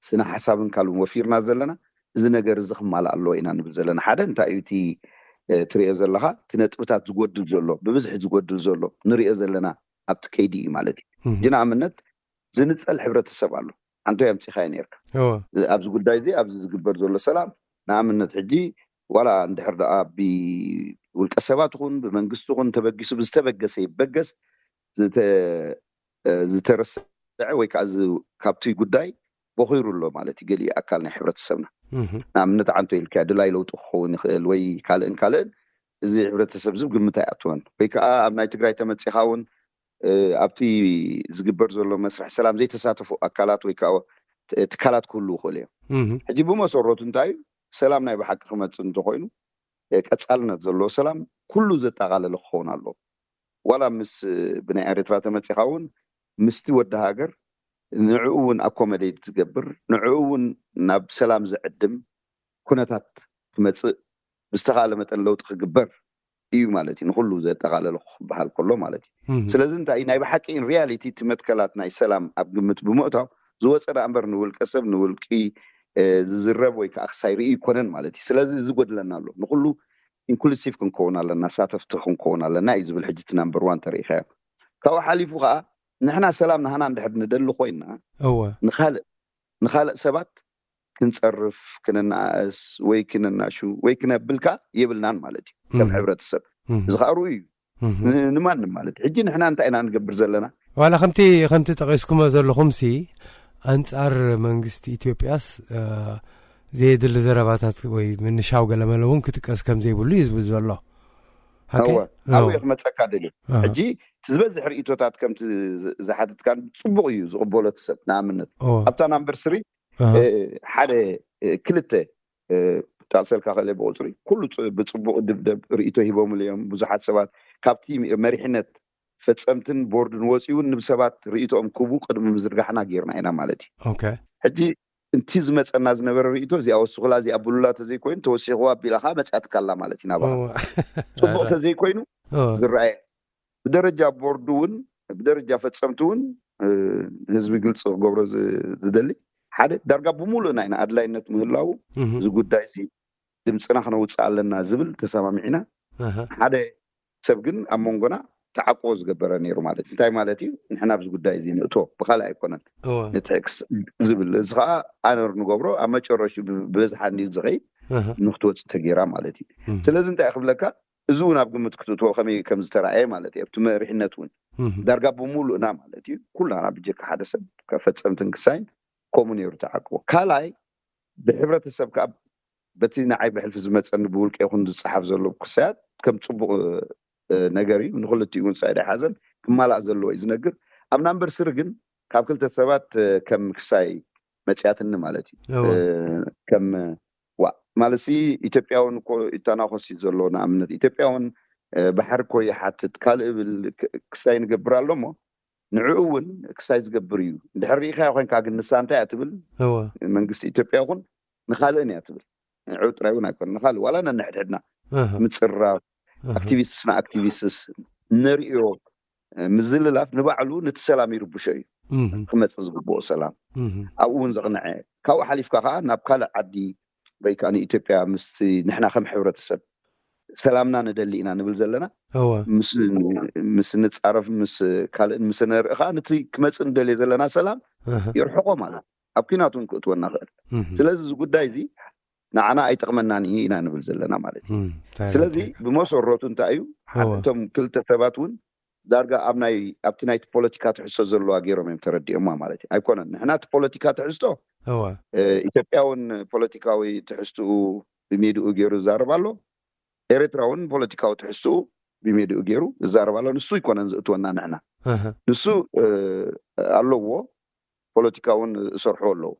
ስነ ሓሳብን ካልኡን ወፊርና ዘለና እዚ ነገር እዚ ክማልእ ኣለዎ ኢና ንብል ዘለና። ሓደ እንታይ እዩ እቲ ትሪኦ ዘለካ እቲ ነጥብታት ዝጎድል ዘሎ ብብዝሒ ዝጎድል ዘሎ ንሪኦ ዘለና ኣብቲ ከይዲ እዩ ማለት እዩ። ንኣብነት ዝንፀል ሕብረተሰብ ኣሎ። ኣንቶ የምፂኻዮ ነርካ ኣብዚ ጉዳይ እዚ ኣብዚ ዝግበር ዘሎ ሰላም ንኣብነት ሕጂ ዋላ እንድሕር ደኣ ብውልቀ ሰባት ኹን ብመንግስቲ ኹን ተበጊሱ ብዝተበገሰ ይበገስ ዝተረስዐ ወይ ከዓ ካብቲ ጉዳይ ቦኺሩ ኣሎ ማለት እዩ። ገሊኡ ኣካል ናይ ሕብረተሰብና ንኣብነት ዓንቶ ኢልካ ድላይ ለውጢ ክኸውን ይኽእል ወይ ካልእን ካልእን እዚ ሕብረተሰብ ዝብ ግምት ኣይኣትወን ወይ ከዓ ኣብ ናይ ትግራይ ተመፂኻ እውን ኣብቲ ዝግበር ዘሎ መስርሕ ሰላም ዘይተሳተፉ ኣካላት ወይ ከዓ ትካላት ክህሉ ይኽእሉ እዮም። ሕጂ ብመሰረቱ እንታይ እዩ ሰላም ናይ ብሓቂ ክመፅእ እንተኮይኑ ቀፃልነት ዘለዎ ሰላም ኩሉ ዘጠቃለለ ክኸውን ኣለዎ። ዋላ ምስ ብናይ ኤርትራ ተመፂኻ እውን ምስቲ ወዲ ሃገር ንዕኡ እውን ኣኮመዴት ዝገብር ንዕኡ እውን ናብ ሰላም ዝዕድም ኩነታት ክመፅእ ብዝተኻለ መጠን ለውጢ ክግበር እዩ ማለት እዩ። ንኩሉ ዘጠቃለለ ክበሃል ከሎ ማለት እዩ። ስለዚ እንታይ ናይ ብሓቂ ሪያሊቲ እቲ መትከላት ናይ ሰላም ኣብ ግምት ብምእታው ዝወፀ ዳ እምበር ንውልቀ ሰብ ንውልቂ ዝዝረብ ወይ ከዓ ክሳይ ርኢ ይኮነን ማለት እዩ። ስለዚ እዚ ጎድለና ኣሎ። ንኩሉ ኢንክሉሲቭ ክንከውን ኣለና፣ ሳተፍቲ ክንከውን ኣለና እዩ ዝብል ሕጂ እቲ ናምበር ዋን ተሪኢኻዮ። ካብኡ ሓሊፉ ከዓ ንሕና ሰላም ናህና እንድሕር ንደሊ ኮይንና እወ ንኻልእ ንኻልእ ሰባት ክንፀርፍ ክነናኣእስ ወይ ክነናሹ ወይ ክነብል ከዓ የብልናን ማለት እዩ ከም ሕብረተሰብ። እዚ ከዓ ርኡ እዩ ንማንም ማለት ሕጂ ንሕና እንታይ ኢና ንገብር ዘለና? ዋላ ከምቲ ከምቲ ጠቂስኩሞ ዘለኹም ሲ ኣንፃር መንግስቲ ኢትዮጵያስ ዘየድሊ ዘረባታት ወይ ምንሻው ገለመለ እውን ክጥቀስ ከም ዘይብሉ እዩ ዝብል ዘሎ። ኣወ ኣብኡ ክመፀካ ደልዩ ሕጂ ዝበዝሕ ርእቶታት ከምቲ ዝሓትትካን ፅቡቅ እዩ ዝቕበሎ እቲ ሰብ። ንኣብነት ኣብታ ናምበር ስሪ ሓደ ክልተ ጠቅሰልካ ክእለ ብቁፅሪ ኩሉ ብፅቡቅ ድብደብ ርእቶ ሂቦምሉ እዮም ብዙሓት ሰባት ካብቲ መሪሕነት ፈፀምትን ቦርድን ወፂኡ እውን ንብሰባት ርእቶኦም ክቡ ቅድሚ ምዝርጋሕና ጌርና ኢና ማለት እዩ። ሕጂ እቲ ዝመፀና ዝነበረ ርእቶ እዚኣ ወስኹላ እዚኣ ብሉላ ተዘይኮይኑ ተወሲኽዋ ኣቢላ ከዓ መፅኣትካ ኣላ ማለት እዩ ናባኻ። ፅቡቅ ተዘይኮይኑ ዝረኣየ ብደረጃ ቦርድ እውን ብደረጃ ፈፀምቲ እውን ህዝቢ ግልፂ ክገብሮ ዝደሊ ሓደ ዳርጋ ብምሉእና ኢና ኣድላይነት ምህላው እዚ ጉዳይ እዚ ድምፅና ክነውፅእ ኣለና ዝብል ተሰማሚዕና ሓደ ሰብ ግን ኣብ መንጎና ተዓቅቦ ዝገበረ ነይሩ ማለት እንታይ ማለት እዩ? ንሕና ኣብዚ ጉዳይ እዚ ንእቶ ብካልእ ኣይኮነን ንትሕክስ ዝብል እዚ ከዓ ኣነር ንገብሮ ኣብ መጨረሹ ብበዝሓ እንዲዩ ዝኸይድ ንክትወፅእ ተገይራ ማለት እዩ። ስለዚ እንታይ ክብለካ እዚ እውን ኣብ ግምት ክትእትዎ ከመይ ከም ዝተረኣየ ማለት እዩ ኣብቲ መሪሕነት እውን ዳርጋ ብምሉእና ማለት እዩ ኩላና ብጀካ ሓደ ሰብ ከፈፀምትን ክሳይን ከምኡ ነይሩ ተዓቅቦ። ካልኣይ ብሕብረተሰብ ከዓ በቲ ንዓይ ብሕልፊ ዝመፀኒ ብውልቀ ይኹን ዝፀሓፍ ዘሎ ክሳያት ከም ፅቡቅ ነገር እዩ ንክልቲኡ እውን ሳይድ ኣይሓዘን ክማላእ ዘለዎ እዩ ዝነግር። ኣብ ናምበር ስሪ ግን ካብ ክልተ ሰባት ከም ክሳይ መፅያትኒ ማለት እዩ ከም ዋ ማለትሲ ኢትዮጵያ እውን እኮ ይተናኾስ እዩ ዘሎ። ንኣብነት ኢትዮጵያ እውን ባሕሪ እኮ ይሓትት፣ ካልእ ብል ክሳይ ንገብር ኣሎ እሞ ንዕኡ እውን ክሳይ ዝገብር እዩ። እንድሕር ርኢኻዮ ኮይንካ ግን ንሳ እንታይ እያ ትብል? መንግስቲ ኢትዮጵያ ይኹን ንኻልእን እያ ትብል። ንዕኡ ጥራይ እውን ኣይኮነ፣ ንኻልእ ዋላ ነንሕድሕድና ምፅራፍ፣ ኣክቲቪስትስ ንኣክቲቪስትስ ነርእዮ ምዝልላፍ ንባዕሉ ነቲ ሰላም ይርብሾ እዩ። ክመፅእ ዝግብኦ ሰላም ኣብኡ እውን ዘቕንዐ፣ ካብኡ ሓሊፍካ ከዓ ናብ ካልእ ዓዲ ወይ ከዓ ንኢትዮጵያ ምስቲ ንሕና ከም ሕብረተሰብ ሰላምና ንደሊ ኢና ንብል ዘለና ምስ ንፃረፍ ምስ ካልእን ምስ ነርኢ ከዓ ነቲ ክመፅእ ንደልዮ ዘለና ሰላም ይርሕቆ ማለት ኣብ ኲናት እውን ክእትወና ክእል። ስለዚ እዚ ጉዳይ እዚ ንዓና ኣይጠቕመናን እዩ ኢና ንብል ዘለና ማለት እዩ። ስለዚ ብመሰረቱ እንታይ እዩ፣ እቶም ክልተ ሰባት እውን ዳርጋ ኣብ ናይ ኣብቲ ናይቲ ፖለቲካ ትሕዝቶ ዘለዋ ገይሮም እዮም ተረዲኦማ ማለት እዩ። ኣይኮነን ንሕና እቲ ፖለቲካ ትሕዝቶ ኢትዮጵያ እውን ፖለቲካዊ ትሕዝትኡ ብሜድኡ ገይሩ ይዛረብ ኣሎ። ኤርትራ እውን ፖለቲካዊ ትሕዝትኡ ብሜድኡ ገይሩ ይዛረብ ኣሎ። ንሱ ኣይኮነን ዝእትወና ንሕና፣ ንሱ ኣለዎ፣ ፖለቲካ እውን ዝሰርሑ ኣለዉ፣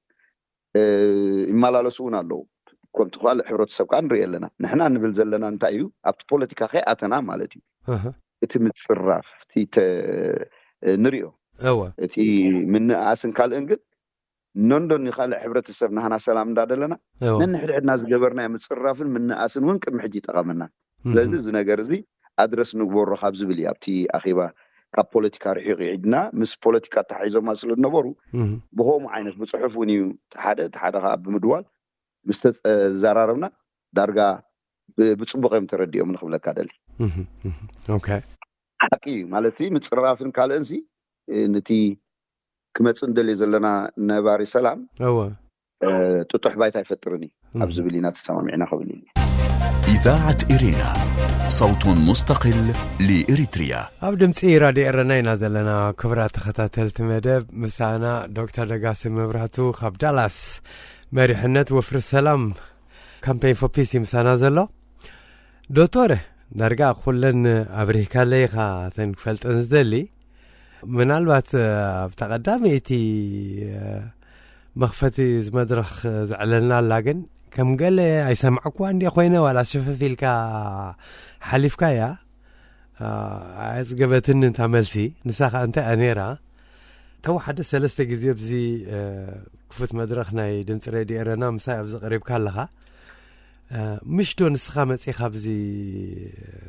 ይመላለሱ እውን ኣለዉ። ከምቲ ካልእ ሕብረተሰብ ከዓ ንርኢ ኣለና። ንሕና ንብል ዘለና እንታይ እዩ፣ ኣብቲ ፖለቲካ ከይኣተና ማለት እዩ። እቲ ምፅራፍ እቲ ንሪኦ እቲ ምንእኣስን ካልእን ግን ነንዶ ንካልእ ሕብረተሰብ ናህና ሰላም እንዳደለና ነንሕድሕድና ዝገበርናዮ ምፅራፍን ምንእኣስን እውን ቅድሚ ሕጂ ይጠቐመና። ስለዚ እዚ ነገር እዚ ኣድረስ ንግበሮ ካብ ዝብል እዩ ኣብቲ ኣኼባ ካብ ፖለቲካ ርሒቑ እዩ። ሕድና ምስ ፖለቲካ ኣተሓሒዞማ ስለ ዝነበሩ ብኸምኡ ዓይነት ብፅሑፍ እውን እዩ ሓደ እቲ ሓደ ከዓ ብምድዋል ምስ ተዘራረብና ዳርጋ ብፅቡቕ እዮም ተረዲኦም ንክብለካ ደሊ። ሓቂ እዩ ማለት ምፅራፍን ካልእን ሲ ንቲ ክመፅእ እንደልዮ ዘለና ነባሪ ሰላም ጥጡሕ ባይታ ኣይፈጥርን እዩ ኣብ ዝብል ኢና ተሰማሚዕና ክብል እዩ። إذاعة إرينا، صوت مستقل لإريتريا. ኣብ ድምፂ ራድዮ ኤረና ኢና ዘለና። ክብራት ተኸታተልቲ መደብ ምሳና ዶክተር ደጋሲ መብራህቱ ካብ ዳላስ መሪሕነት ወፍሪ ሰላም ካምፔን ፎር ፒስ እዩ ምሳና ዘሎ። ዶክተር ዳርጋ ኩለን ኣብሪህካለይ ኢኻ እተን ክፈልጠን ዝደሊ። ምናልባት ኣብታ ቀዳመይቲ መኽፈቲ እዚ መድረኽ ዘዕለልና ኣላ ግን ከም ገለ ኣይሰማዕኩዋ እንዲ ኮይነ ዋላ ሸፈፍ ኢልካ ሓሊፍካያ። ኣጽገበትኒ እንታ መልሲ። ንሳ ከኣ እንታይ እያ ነይራ? ተው ሓደ ሰለስተ ግዜ ኣብዚ ክፉት መድረኽ ናይ ድምፂ ሬድዮ ኤረና ምሳይ ኣብዚ ቀሪብካ ኣለኻ። ምሽዶ ንስኻ መፂኻ ኣብዚ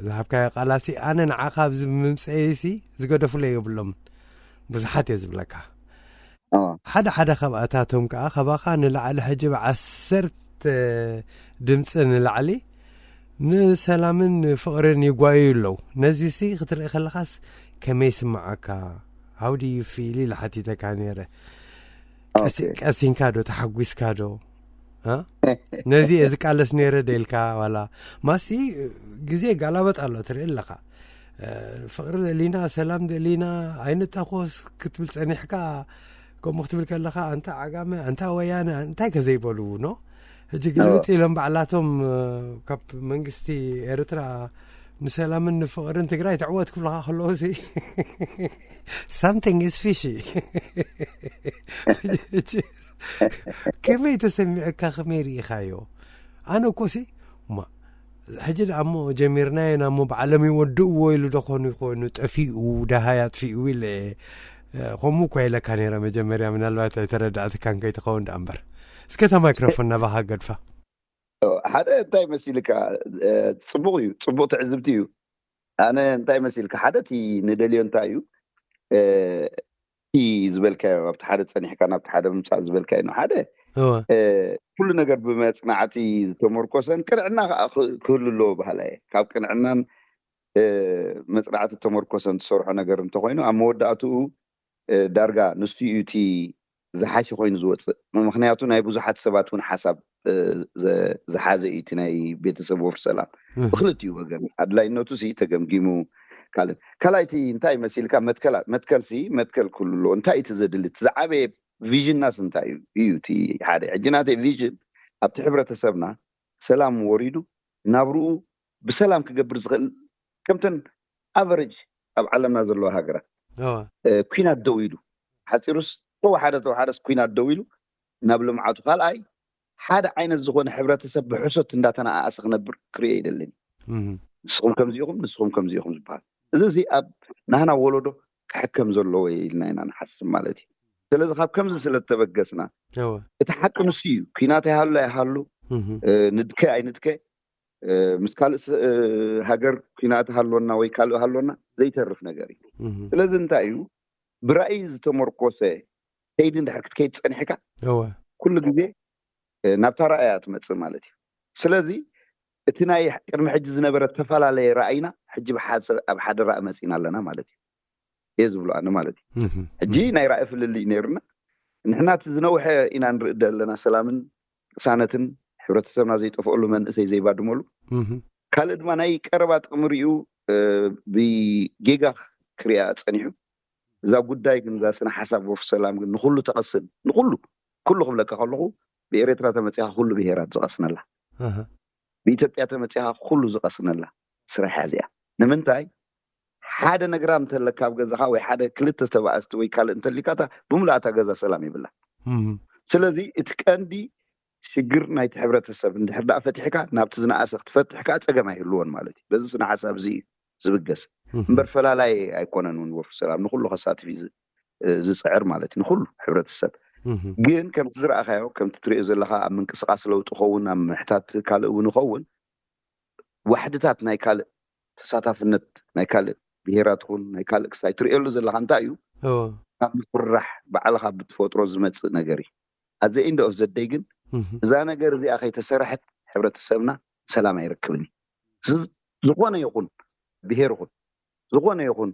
ዝሃብካዮ ቃላት ኣነ ንዓኻ ኣብዚ ምምፀይሲ ዝገደፉለይ የብሎም ብዙሓት እየ ዝብለካ። ሓደ ሓደ ካብኣታቶም ከዓ ካባኻ ንላዕሊ ሕጂ ብዓሰርተ ድምፂ ንላዕሊ ንሰላምን ፍቕርን ይጓዩ ኣለዉ። ነዚሲ ክትርኢ ከለኻስ ከመይ ይስምዓካ? How do you feel ኢለ ሓቲተካ ነይረ። ቀሲንካ ዶ ተሓጒስካ ዶ? ነዚ እየ ዝቃለስ ነይረ ደልካ ዋላ ማሲ ግዜ ጋላበጥ ኣሎ ትርኢ ኣለኻ። ፍቕሪ ደሊና ሰላም ደሊና ኣይንታኮስ ክትብል ጸኒሕካ ከምኡ ክትብል ከለኻ ኣንታ ዓጋመ ኣንታ ወያነ እንታይ ከዘይበሉ ኖ ሕጂ ግልብጥ ኢሎም ባዕላቶም ካብ መንግስቲ ኤርትራ ንሰላምን ንፍቕርን ትግራይ ትዕወት ክብልኻ ከለዉ ሲ something is fishy። ከመይ ተሰሚዕካ ከመይ ርኢኻዮ? ኣነ እኮ ሲ ማ ሕጂ ደኣ እሞ ጀሚርናዮ ኢና እሞ ብዓለም ይወድእዎ ኢሉ ዶ ኾኑ ይኾኑ ጠፊኡ ደሃይ ኣጥፊኡ ኢለ ከምኡ እኳ ኢለካ ነይረ መጀመርያ ምናልባት ኣይተረዳእትካን ከይትኸውን ደኣ እምበር እስከ እታ ማይክሮፎን ናባኻ ገድፋ። ሓደ እንታይ መሲልካ? ፅቡቅ እዩ፣ ፅቡቅ ትዕዝብቲ እዩ። ኣነ እንታይ መሲልካ ሓደ እቲ ንደልዮ እንታይ እዩ እቲ ዝበልካዮ ኣብቲ ሓደ ፀኒሕካ ናብቲ ሓደ ምምፃእ ዝበልካዮ ነው ሓደ ኩሉ ነገር ብመፅናዕቲ ዝተመርኮሰን ቅንዕና ከዓ ክህሉ ኣለዎ ባህላ እየ ካብ ቅንዕናን መፅናዕቲ ተመርኮሰን ትሰርሖ ነገር እንተኮይኑ ኣብ መወዳእትኡ ዳርጋ ንሱ እዩ እቲ ዝሓሸ ኮይኑ ዝወፅእ ምክንያቱ ናይ ብዙሓት ሰባት እውን ሓሳብ ዝሓዘ እዩ እቲ ናይ ቤተሰብ ወፍሪ ሰላም ብክልቲኡ ወገን ኣድላይነቱ ሲ ተገምጊሙ ካልእ ካልኣይቲ እንታይ መሲልካ መትከል ሲ መትከል ኩሉ ኣሎ እንታይ እቲ ዘድሊ እቲ ዝዓበየ ቪዥናስ እንታይ እዩ እዩ እቲ ሓደ ሕጂ ናተይ ቪዥን ኣብቲ ሕብረተሰብና ሰላም ወሪዱ ናብርኡ ብሰላም ክገብር ዝኽእል ከምተን ኣቨሬጅ ኣብ ዓለምና ዘለዋ ሃገራት ኩናት ደው ኢሉ ሓፂሩስ ተወሓደ ተወሓደስ ኩናት ደው ኢሉ ናብ ልምዓቱ ካልኣይ ሓደ ዓይነት ዝኾነ ሕብረተሰብ ብሕሶት እንዳተነኣኣሰ ክነብር ክርኢ ኣይደልን። ንስኹም ከምዚ ኢኹም፣ ንስኹም ከምዚ ኢኹም ዝበሃል፣ እዚ እዚ ኣብ ናህና ወለዶ ክሕከም ዘለዎ ኢልና ኢና ንሓስብ ማለት እዩ። ስለዚ ካብ ከምዚ ስለ ዝተበገስና፣ እቲ ሓቂ ንሱ እዩ። ኲናት ይሃሉ ኣይሃሉ፣ ንድከ ኣይንድከ፣ ምስ ካልእ ሃገር ኲናት ሃሎና ወይ ካልእ ሃሎና ዘይተርፍ ነገር እዩ። ስለዚ እንታይ እዩ፣ ብራእይ ዝተመርኮሰ ከይዲ እንድሕር ክትከይድ ጸኒሕካ፣ ኩሉ ግዜ ናብታ ራእያ ትመጽእ ማለት እዩ። ስለዚ እቲ ናይ ቅድሚ ሕጂ ዝነበረ ተፈላለየ ራእይና ሕጂ ኣብ ሓደ ራእይ መጺና ኣለና ማለት እዩ እየ ዝብሎ ኣነ ማለት እዩ። ሕጂ ናይ ራእይ ፍልልይ ነይሩና፣ ንሕና እቲ ዝነውሐ ኢና ንርኢ ዘለና፣ ሰላምን ቅሳነትን፣ ሕብረተሰብና ዘይጠፍኣሉ፣ መንእሰይ ዘይባድመሉ። ካልእ ድማ ናይ ቀረባ ጥቕሚ ሪኡ ብጌጋ ክሪኣ ጸኒሑ። እዛ ጉዳይ ግን፣ እዛ ስነ ሓሳብ ወፍሪ ሰላም ግን ንኹሉ ተቐስን፣ ንኹሉ፣ ኩሉ ክብለካ ከለኹ፣ ብኤርትራ ተመጺኻ ኩሉ ብሄራት ዝቐስነላ፣ ብኢትዮጵያ ተመጺኻ ኩሉ ዝቐስነላ ስራሕ እያ እዚኣ። ንምንታይ? ሓደ ነግራም እንተለካ ኣብ ገዛኻ፣ ወይ ሓደ ክልተ ተባእስቲ ወይ ካልእ እንተሊካታ፣ ብምልኣታ ገዛ ሰላም ይብላ። ስለዚ እቲ ቀንዲ ሽግር ናይቲ ሕብረተሰብ እንድሕር ደኣ ፈቲሕካ፣ ናብቲ ዝነኣሰ ክትፈትሕ ከኣ ጸገም ኣይህልዎን ማለት እዩ። በዚ ስነ ሓሳብ እዚ እዩ ዝብገስ እምበር ፈላላይ ኣይኮነን። እውን ወፍሪ ሰላም ንኹሉ ከሳትፍ እዩ ዝጽዕር ማለት እዩ፣ ንኹሉ ሕብረተሰብ። ግን ከምቲ ዝረኣኻዮ፣ ከምቲ ትሪኦ ዘለኻ፣ ኣብ ምንቅስቃስ ለውጢ ኸውን፣ ኣብ ምሕታት ካልእ እውን ይኸውን፣ ዋሕድታት ናይ ካልእ፣ ተሳታፍነት ናይ ካልእ ብሄራት ኹን ናይ ካልእ ክሳይ ትሪኦሉ ዘለኻ እንታይ እዩ? ካብ ምፍርራሕ ባዕልኻ ብትፈጥሮ ዝመጽእ ነገር እዩ። ኣዘ ኢንድ ኦፍ ዘደይ ግን፣ እዛ ነገር እዚኣ ከይተሰርሐት፣ ሕብረተሰብና ሰላም ኣይረክብን እዩ። ዝኾነ ይኹን ብሄር ይኹን፣ ዝኾነ ይኹን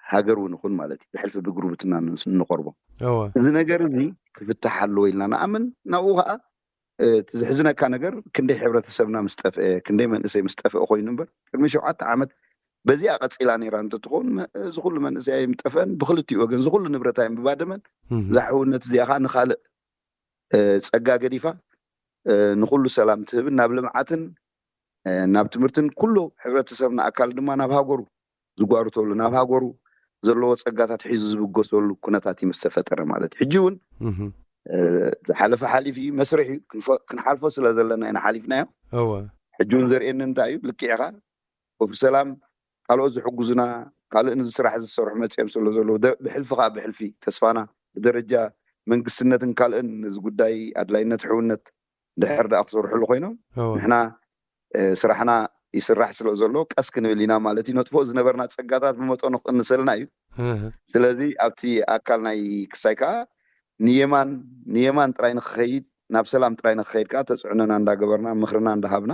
ሃገር እውን ይኹን ማለት እዩ፣ ብሕልፊ ብጉርብትና እንቆርቦ፣ እዚ ነገር እዚ ክፍታሕ ኣለዎ ኢልና ንኣምን። ናብኡ ከዓ እቲ ዝሕዝነካ ነገር፣ ክንደይ ሕብረተሰብና ምስ ጠፍአ፣ ክንደይ መንእሰይ ምስ ጠፍአ ኮይኑ እምበር፣ ቅድሚ ሸውዓተ ዓመት በዚኣ ቀፂላ ነይራ እንተትኸውን፣ እዚ ኩሉ መንእሰይ ኣይምጠፍአን፣ ብክልቲኡ ወገን እዚ ኩሉ ንብረት ኣይምባደመን። እዛ ሕውነት እዚኣ ከዓ ንካልእ ጸጋ ገዲፋ ንኩሉ ሰላም ትህብን ናብ ልምዓትን ናብ ትምህርትን ኩሉ ሕብረተሰብና ኣካል ድማ ናብ ሃገሩ ዝጓርተሉ፣ ናብ ሃገሩ ዘለዎ ጸጋታት ሒዙ ዝብገሰሉ ኩነታት እዩ ምስ ተፈጠረ ማለት እዩ። ሕጂ እውን ዝሓለፈ ሓሊፉ እዩ፣ መስርሕ እዩ፣ ክንሓልፎ ስለ ዘለና ኢና ሓሊፍናዮ። ሕጂ እውን ዘርእየኒ እንታይ እዩ፣ ልክዕኻ ወፍሪ ሰላም ካልኦት ዝሕጉዙና፣ ካልእ ንዚ ስራሕ ዝሰርሑ መጺኦም ስለ ዘለዉ፣ ብሕልፊ ከዓ ብሕልፊ ተስፋና ብደረጃ መንግስትነትን ካልእን ነዚ ጉዳይ ኣድላይነት ሕውነት ድሕር ደኣ ክሰርሕሉ ኮይኖም፣ ንሕና ስራሕና ይስራሕ ስለ ዘሎ ቀስ ክንብል ኢና ማለት እዩ። ነጥፍኦ ዝነበርና ጸጋታት ብመጠኑ ክቕንሰልና እዩ። ስለዚ ኣብቲ ኣካል ናይ ክሳይ ከዓ ንየማን ንየማን ጥራይ ንክኸይድ፣ ናብ ሰላም ጥራይ ንክኸይድ ከዓ ተፅዕኖና እንዳገበርና ምኽርና እንዳሃብና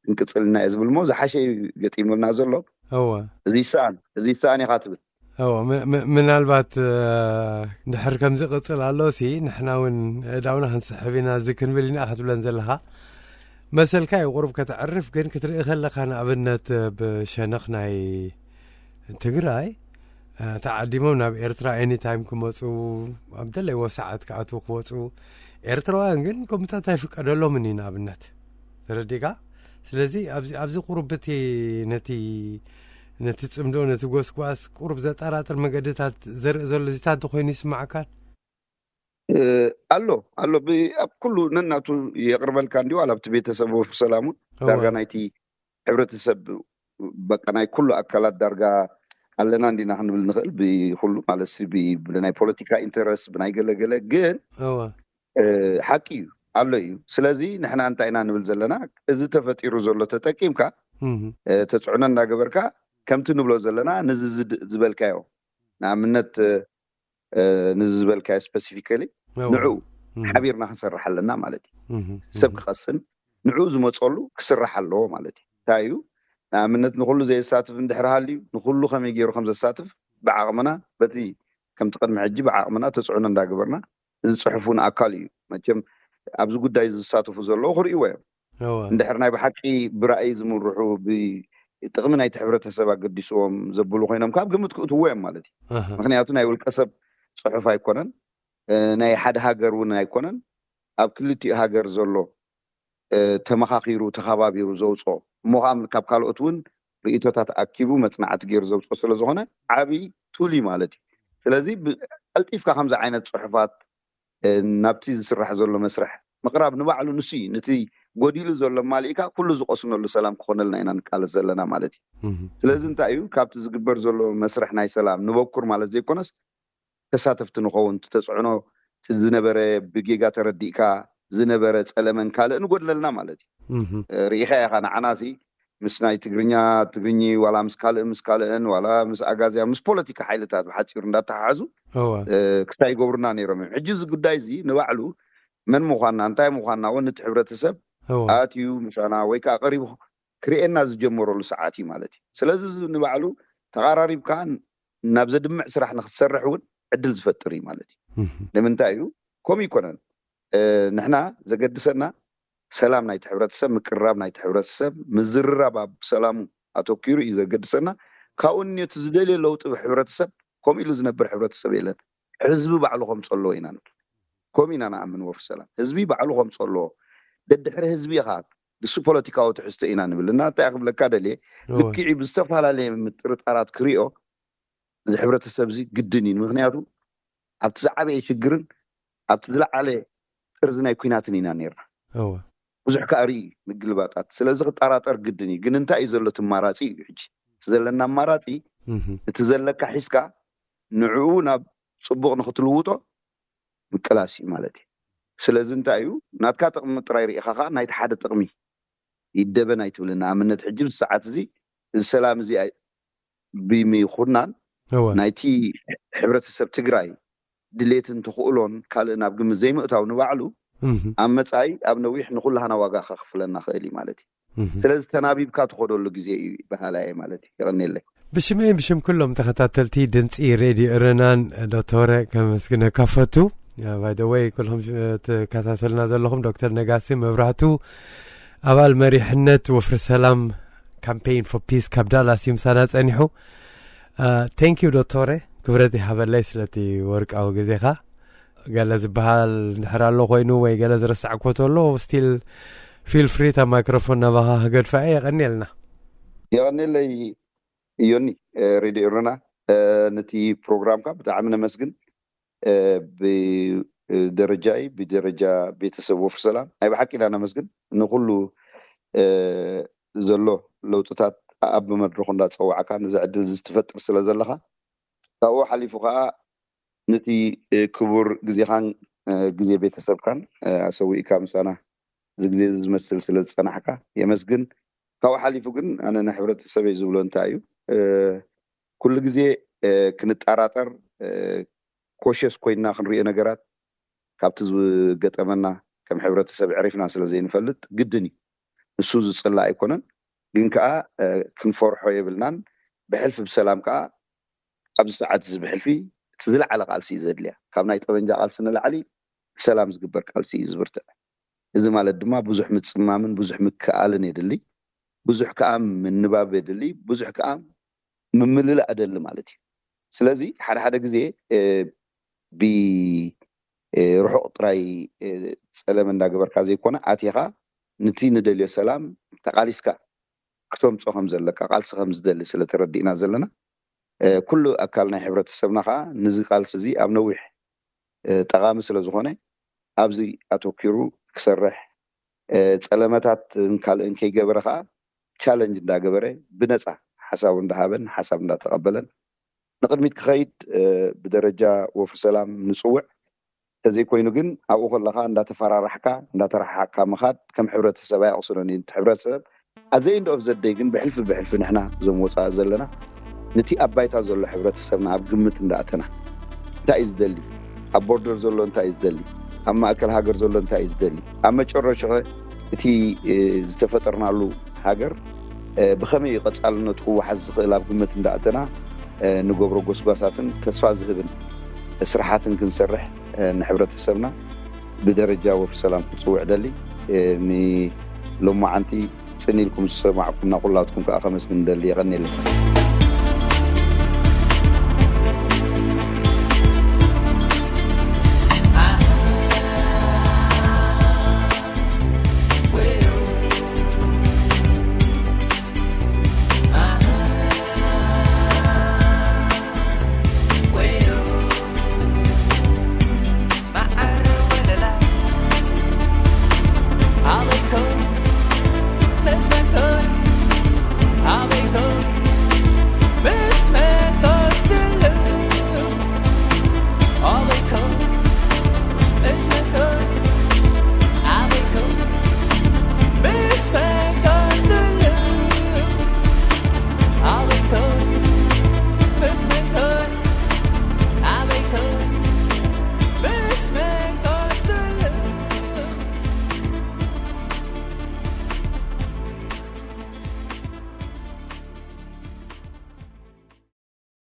ክንቅፅል ኢና እየ ዝብል። እሞ ዝሓሸ እዩ ገጢሙልና ዘሎ። እወ። እዚ ይሰኣን፣ እዚ ይሰኣን ኢኻ ትብል። እወ፣ ም- ም- ምናልባት ድሕር ከምዚ ቅፅል ኣሎ ሲ ንሕና እውን እዳውና ክንስሕብ ኢና እዚ ክንብል ኢና ክትብለን ዘለኻ መሰልካ እዩ። ቁሩብ ከተዕርፍ ግን ክትርኢ ከለካ ንኣብነት ብሸነኽ ናይ ትግራይ ተዓዲሞም ናብ ኤርትራ ኤኒታይም ክመፁ ኣብ ደለይዎ ሰዓት ክኣትዉ ክወፁ ኤርትራውያን ግን ከምታት ኣይፍቀደሎምን እዩ ንኣብነት ተረዲካ። ስለዚ ኣብዚ ቁሩብ እቲ ነቲ ነቲ ፅምዶ ነቲ ጎስጓስ ቁሩብ ዘጠራጥር መገድታት ዘርኢ ዘሎ እዚታት ኮይኑ ይስማዓካን? ኣሎ ኣሎ ኣብ ኩሉ ነናቱ የቅርበልካ እንዲ ዋላ ኣብቲ ቤተሰብ ወፍሪ ሰላሙን ዳርጋ ናይቲ ሕብረተሰብ በቃ ናይ ኩሉ ኣካላት ዳርጋ ኣለና እንዲና ክንብል ንኽእል ብኩሉ ማለት ብናይ ፖለቲካ ኢንተረስት ብናይ ገለገለ ግን ሓቂ እዩ ኣሎ እዩ። ስለዚ ንሕና እንታይ ኢና ንብል ዘለና፣ እዚ ተፈጢሩ ዘሎ ተጠቂምካ ተፅዕኖ እንዳገበርካ ከምቲ ንብሎ ዘለና ነዚ ዝበልካዮ ንኣብነት ንዚ ዝበልካዮ ስፐሲፊካሊ ንዕኡ ሓቢርና ክንሰርሕ ኣለና ማለት እዩ። ሰብ ክቐስን ንዕኡ ዝመፀሉ ክስራሕ ኣለዎ ማለት እዩ። እንታይ እዩ ንኣብነት ንኩሉ ዘየሳትፍ እንድሕር ሃልዩ ንኩሉ ከመይ ገይሩ ከም ዘሳትፍ ብዓቕምና በቲ ከምቲ ቅድሚ ሕጂ ብዓቕምና ተፅዕኖ እንዳገበርና ዝፅሕፉን ኣካል እዩ። መቸም ኣብዚ ጉዳይ ዝሳተፉ ዘለዉ ክርእይዎ እዮም። እንድሕር ናይ ብሓቂ ብራእይ ዝምርሑ ብጥቕሚ ናይቲ ሕብረተሰብ ኣገዲስዎም ዘብሉ ኮይኖም ካብ ግምት ክእትዎ እዮም ማለት እዩ። ምክንያቱ ናይ ውልቀ ሰብ ፅሑፍ ኣይኮነን፣ ናይ ሓደ ሃገር እውን ኣይኮነን። ኣብ ክልቲኡ ሃገር ዘሎ ተመኻኺሩ ተኸባቢሩ ዘውፅኦ እሞ ከዓ ካብ ካልኦት እውን ርእቶታት ኣኪቡ መፅናዕቲ ገይሩ ዘውፅኦ ስለዝኾነ ዓብይ ቱል እዩ ማለት እዩ። ስለዚ ቀልጢፍካ ከምዚ ዓይነት ፅሑፋት ናብቲ ዝስራሕ ዘሎ መስርሕ ምቕራብ ንባዕሉ ንሱ እዩ። ነቲ ጎዲሉ ዘሎ ማሊእካ ኩሉ ዝቆስነሉ ሰላም ክኾነልና ኢና ንቃለስ ዘለና ማለት እዩ። ስለዚ እንታይ እዩ ካብቲ ዝግበር ዘሎ መስርሕ ናይ ሰላም ንበኩር ማለት ዘይኮነስ ተሳተፍቲ ንኸውን፣ ተፅዕኖ ዝነበረ ብጌጋ ተረዲእካ ዝነበረ ፀለመን ካልእን ጎድለልና ማለት እዩ። ርኢኻ ኢኻ ንዓናሲ ምስ ናይ ትግርኛ ትግርኝ ዋላ ምስ ካልእ ምስ ካልእን ዋላ ምስ ኣጋዝያ ምስ ፖለቲካ ሓይልታት ብሓፂሩ እንዳተሓሓዙ ክስታይ ይገብሩና ነይሮም እዮም። ሕጂ እዚ ጉዳይ እዚ ንባዕሉ መን ምዃንና እንታይ ምዃንና እውን ነቲ ሕብረተሰብ ኣትዩ ምሳና ወይ ከዓ ቀሪቡ ክርእየና ዝጀመረሉ ሰዓት እዩ ማለት እዩ። ስለዚ እዚ ንባዕሉ ተቓራሪብካ ናብ ዘድምዕ ስራሕ ንክትሰርሕ እውን ዕድል ዝፈጥር እዩ ማለት እዩ። ንምንታይ እዩ ከምኡ ይኮነን? ንሕና ዘገድሰና ሰላም ናይቲ ሕብረተሰብ፣ ምቅርራብ ናይቲ ሕብረተሰብ፣ ምዝርራብ ኣብ ሰላሙ ኣተኪሩ እዩ ዘገድሰና። ካብኡ ንየቱ ዝደልዮ ለውጢ ሕብረተሰብ ከምኡ ኢሉ ዝነብር ሕብረተሰብ የለን። ህዝቢ ባዕሉ ከምፀ ኣለዎ ኢና ንብል። ከምኡ ኢና ንኣምን። ወፍሪ ሰላም ህዝቢ ባዕሉ ከምፀ ኣለዎ። ደድሕሪ ህዝቢ ኢኻ ንሱ ፖለቲካዊ ትሕዝቶ ኢና ንብል እና እንታይ ክብለካ ደልየ ልክዒ ብዝተፈላለየ ምጥርጣራት ክሪኦ እዚ ሕብረተሰብ እዚ ግድን እዩ። ምክንያቱ ኣብቲ ዝዓበየ ሽግርን ኣብቲ ዝለዓለ ጥርዚ ናይ ኩናትን ኢና ነርና። ብዙሕ ከዓ ርኢ ምግልባጣት። ስለዚ ክጠራጠር ግድን እዩ። ግን እንታይ እዩ ዘሎ? እቲ ኣማራፂ እዩ። ሕጂ እቲ ዘለና ኣማራፂ እቲ ዘለካ ሒዝካ ንዕኡ ናብ ፅቡቕ ንክትልውጦ ምቅላስ እዩ ማለት እዩ። ስለዚ እንታይ እዩ ናትካ ጥቕሚ ጥራይ ርኢኻ ከዓ ናይቲ ሓደ ጥቕሚ ይደበን ኣይትብልን። ንኣብነት ሕጂ ብዚ ሰዓት እዚ እዚ ሰላም እዚ ብምይኹናን ናይቲ ሕብረተሰብ ትግራይ ድሌትን ተኽእሎን ካልእ ናብ ግምት ዘይምእታው ንባዕሉ ኣብ መፃኢ ኣብ ነዊሕ ንኩላህና ዋጋ ከኽፍለና ክእል እዩ ማለት እዩ። ስለዚ ተናቢብካ ትኸደሉ ግዜ እዩ በሃላየ ማለት እዩ። የቐኔለይ። ብሽመይን ብሽም ኩሎም ተኸታተልቲ ድምፂ ሬድዮ እረናን ዶክተረ ከመስግነካ ፈቱ። ባይደወይ ኩልኹም ትከታተልና ዘለኹም ዶክተር ነጋሲ መብራህቱ ኣባል መሪሕነት ወፍሪ ሰላም ካምፔይን ፎር ፒስ ካብ ዳላስ እዩ ምሳና ጸኒሑ። ቴንክ ዩ ዶክተረ፣ ክብረት ይሃበለይ ስለቲ ወርቃዊ ግዜኻ። ገለ ዝበሃል እንድሕር ኣሎ ኮይኑ ወይ ገለ ዝረሳዕኮ ተሎ ስቲል ፊል ፍሪ እታ ማይክሮፎን ናባኻ ክገድፋ እየ። የቐንየልና። የቐንየለይ። እዮኒ ሬድዮ ኤረና ነቲ ፕሮግራምካ ብጣዕሚ ነመስግን። ብደረጃይ ብደረጃ ቤተሰብ ወፍሪ ሰላም ናይ ብሓቂ ኢና ነመስግን። ንኩሉ ዘሎ ለውጥታት ኣብ መድረኹ እንዳፀዋዕካ ነዚ ዕድል እዚ ትፈጥር ስለ ዘለኻ ካብኡ ሓሊፉ ከዓ ነቲ ክቡር ግዜኻን ግዜ ቤተሰብካን ኣሰዊእካ ምሳና እዚ ግዜ እዚ ዝመስል ስለ ዝፀናሕካ የመስግን። ካብኡ ሓሊፉ ግን ኣነ ንሕብረተሰበይ ዝብሎ እንታይ እዩ ኩሉ ግዜ ክንጠራጠር ኮሸስ ኮይንና ክንሪኦ ነገራት ካብቲ ዝገጠመና ከም ሕብረተሰብ ዕሪፍና ስለ ዘይንፈልጥ ግድን እዩ። ንሱ ዝፅላእ ኣይኮነን፣ ግን ከዓ ክንፈርሖ የብልናን። ብሕልፊ ብሰላም ከዓ ኣብዚ ሰዓት እዚ ብሕልፊ እቲ ዝለዓለ ቃልሲ እዩ ዘድልያ። ካብ ናይ ጠበንጃ ቃልሲ ንላዕሊ ብሰላም ዝግበር ቃልሲ እዩ ዝብርትዕ። እዚ ማለት ድማ ብዙሕ ምፅማምን ብዙሕ ምክኣልን የድሊ፣ ብዙሕ ከዓ ምንባብ የድሊ፣ ብዙሕ ከዓ ምምልላእ ኣደሊ ማለት እዩ። ስለዚ ሓደ ሓደ ግዜ ብርሑቕ ጥራይ ፀለመ እንዳገበርካ ዘይኮነ ኣቲኻ ንቲ ንደልዮ ሰላም ተቓሊስካ ክተምፆ ከም ዘለካ ቃልሲ ከም ዝደሊ ስለ ተረዲእና ዘለና ኩሉ ኣካል ናይ ሕብረተሰብና ከዓ ንዚ ቃልሲ እዚ ኣብ ነዊሕ ጠቓሚ ስለ ዝኾነ ኣብዚ ኣተኪሩ ክሰርሕ ፀለመታት ካልእን ከይገበረ ከዓ ቻለንጅ እንዳገበረ ብነፃ ሓሳቡ እንዳሃበን ሓሳብ እንዳተቐበለን ንቕድሚት ክኸይድ ብደረጃ ወፍሪ ሰላም ንፅውዕ። ተዘይኮይኑ ግን ኣብኡ ከለኻ እንዳተፈራራሕካ እንዳተረሓሓቅካ ምኻድ ከም ሕብረተሰብ ኣየቕስኖን እዩ። እቲ ሕብረተሰብ ኣዘይ እንደ ኦፍ ዘደይ ግን ብሕልፊ ብሕልፊ ንሕና እዞም ወፃኢ ዘለና ነቲ ኣብ ባይታ ዘሎ ሕብረተሰብና ኣብ ግምት እንዳእተና እንታይ እዩ ዝደሊ፣ ኣብ ቦርደር ዘሎ እንታይ እዩ ዝደሊ፣ ኣብ ማእከል ሃገር ዘሎ እንታይ እዩ ዝደሊ፣ ኣብ መጨረሻኸ እቲ ዝተፈጠርናሉ ሃገር ብኸመይ እዩ ቀፃልነቱ ክወሓዝ ዝኽእል ኣብ ግምት እንዳእተና ንገብሮ ጎስጓሳትን ተስፋ ዝህብን ስራሓትን ክንሰርሕ ንሕብረተሰብና ብደረጃ ወፍሪ ሰላም ክፅውዕ ደሊ። ንሎማዓንቲ ፅን ኢልኩም ዝሰማዕኩምና ኩላትኩም ከዓ ከመስግን ደሊ። የቐኒለይ።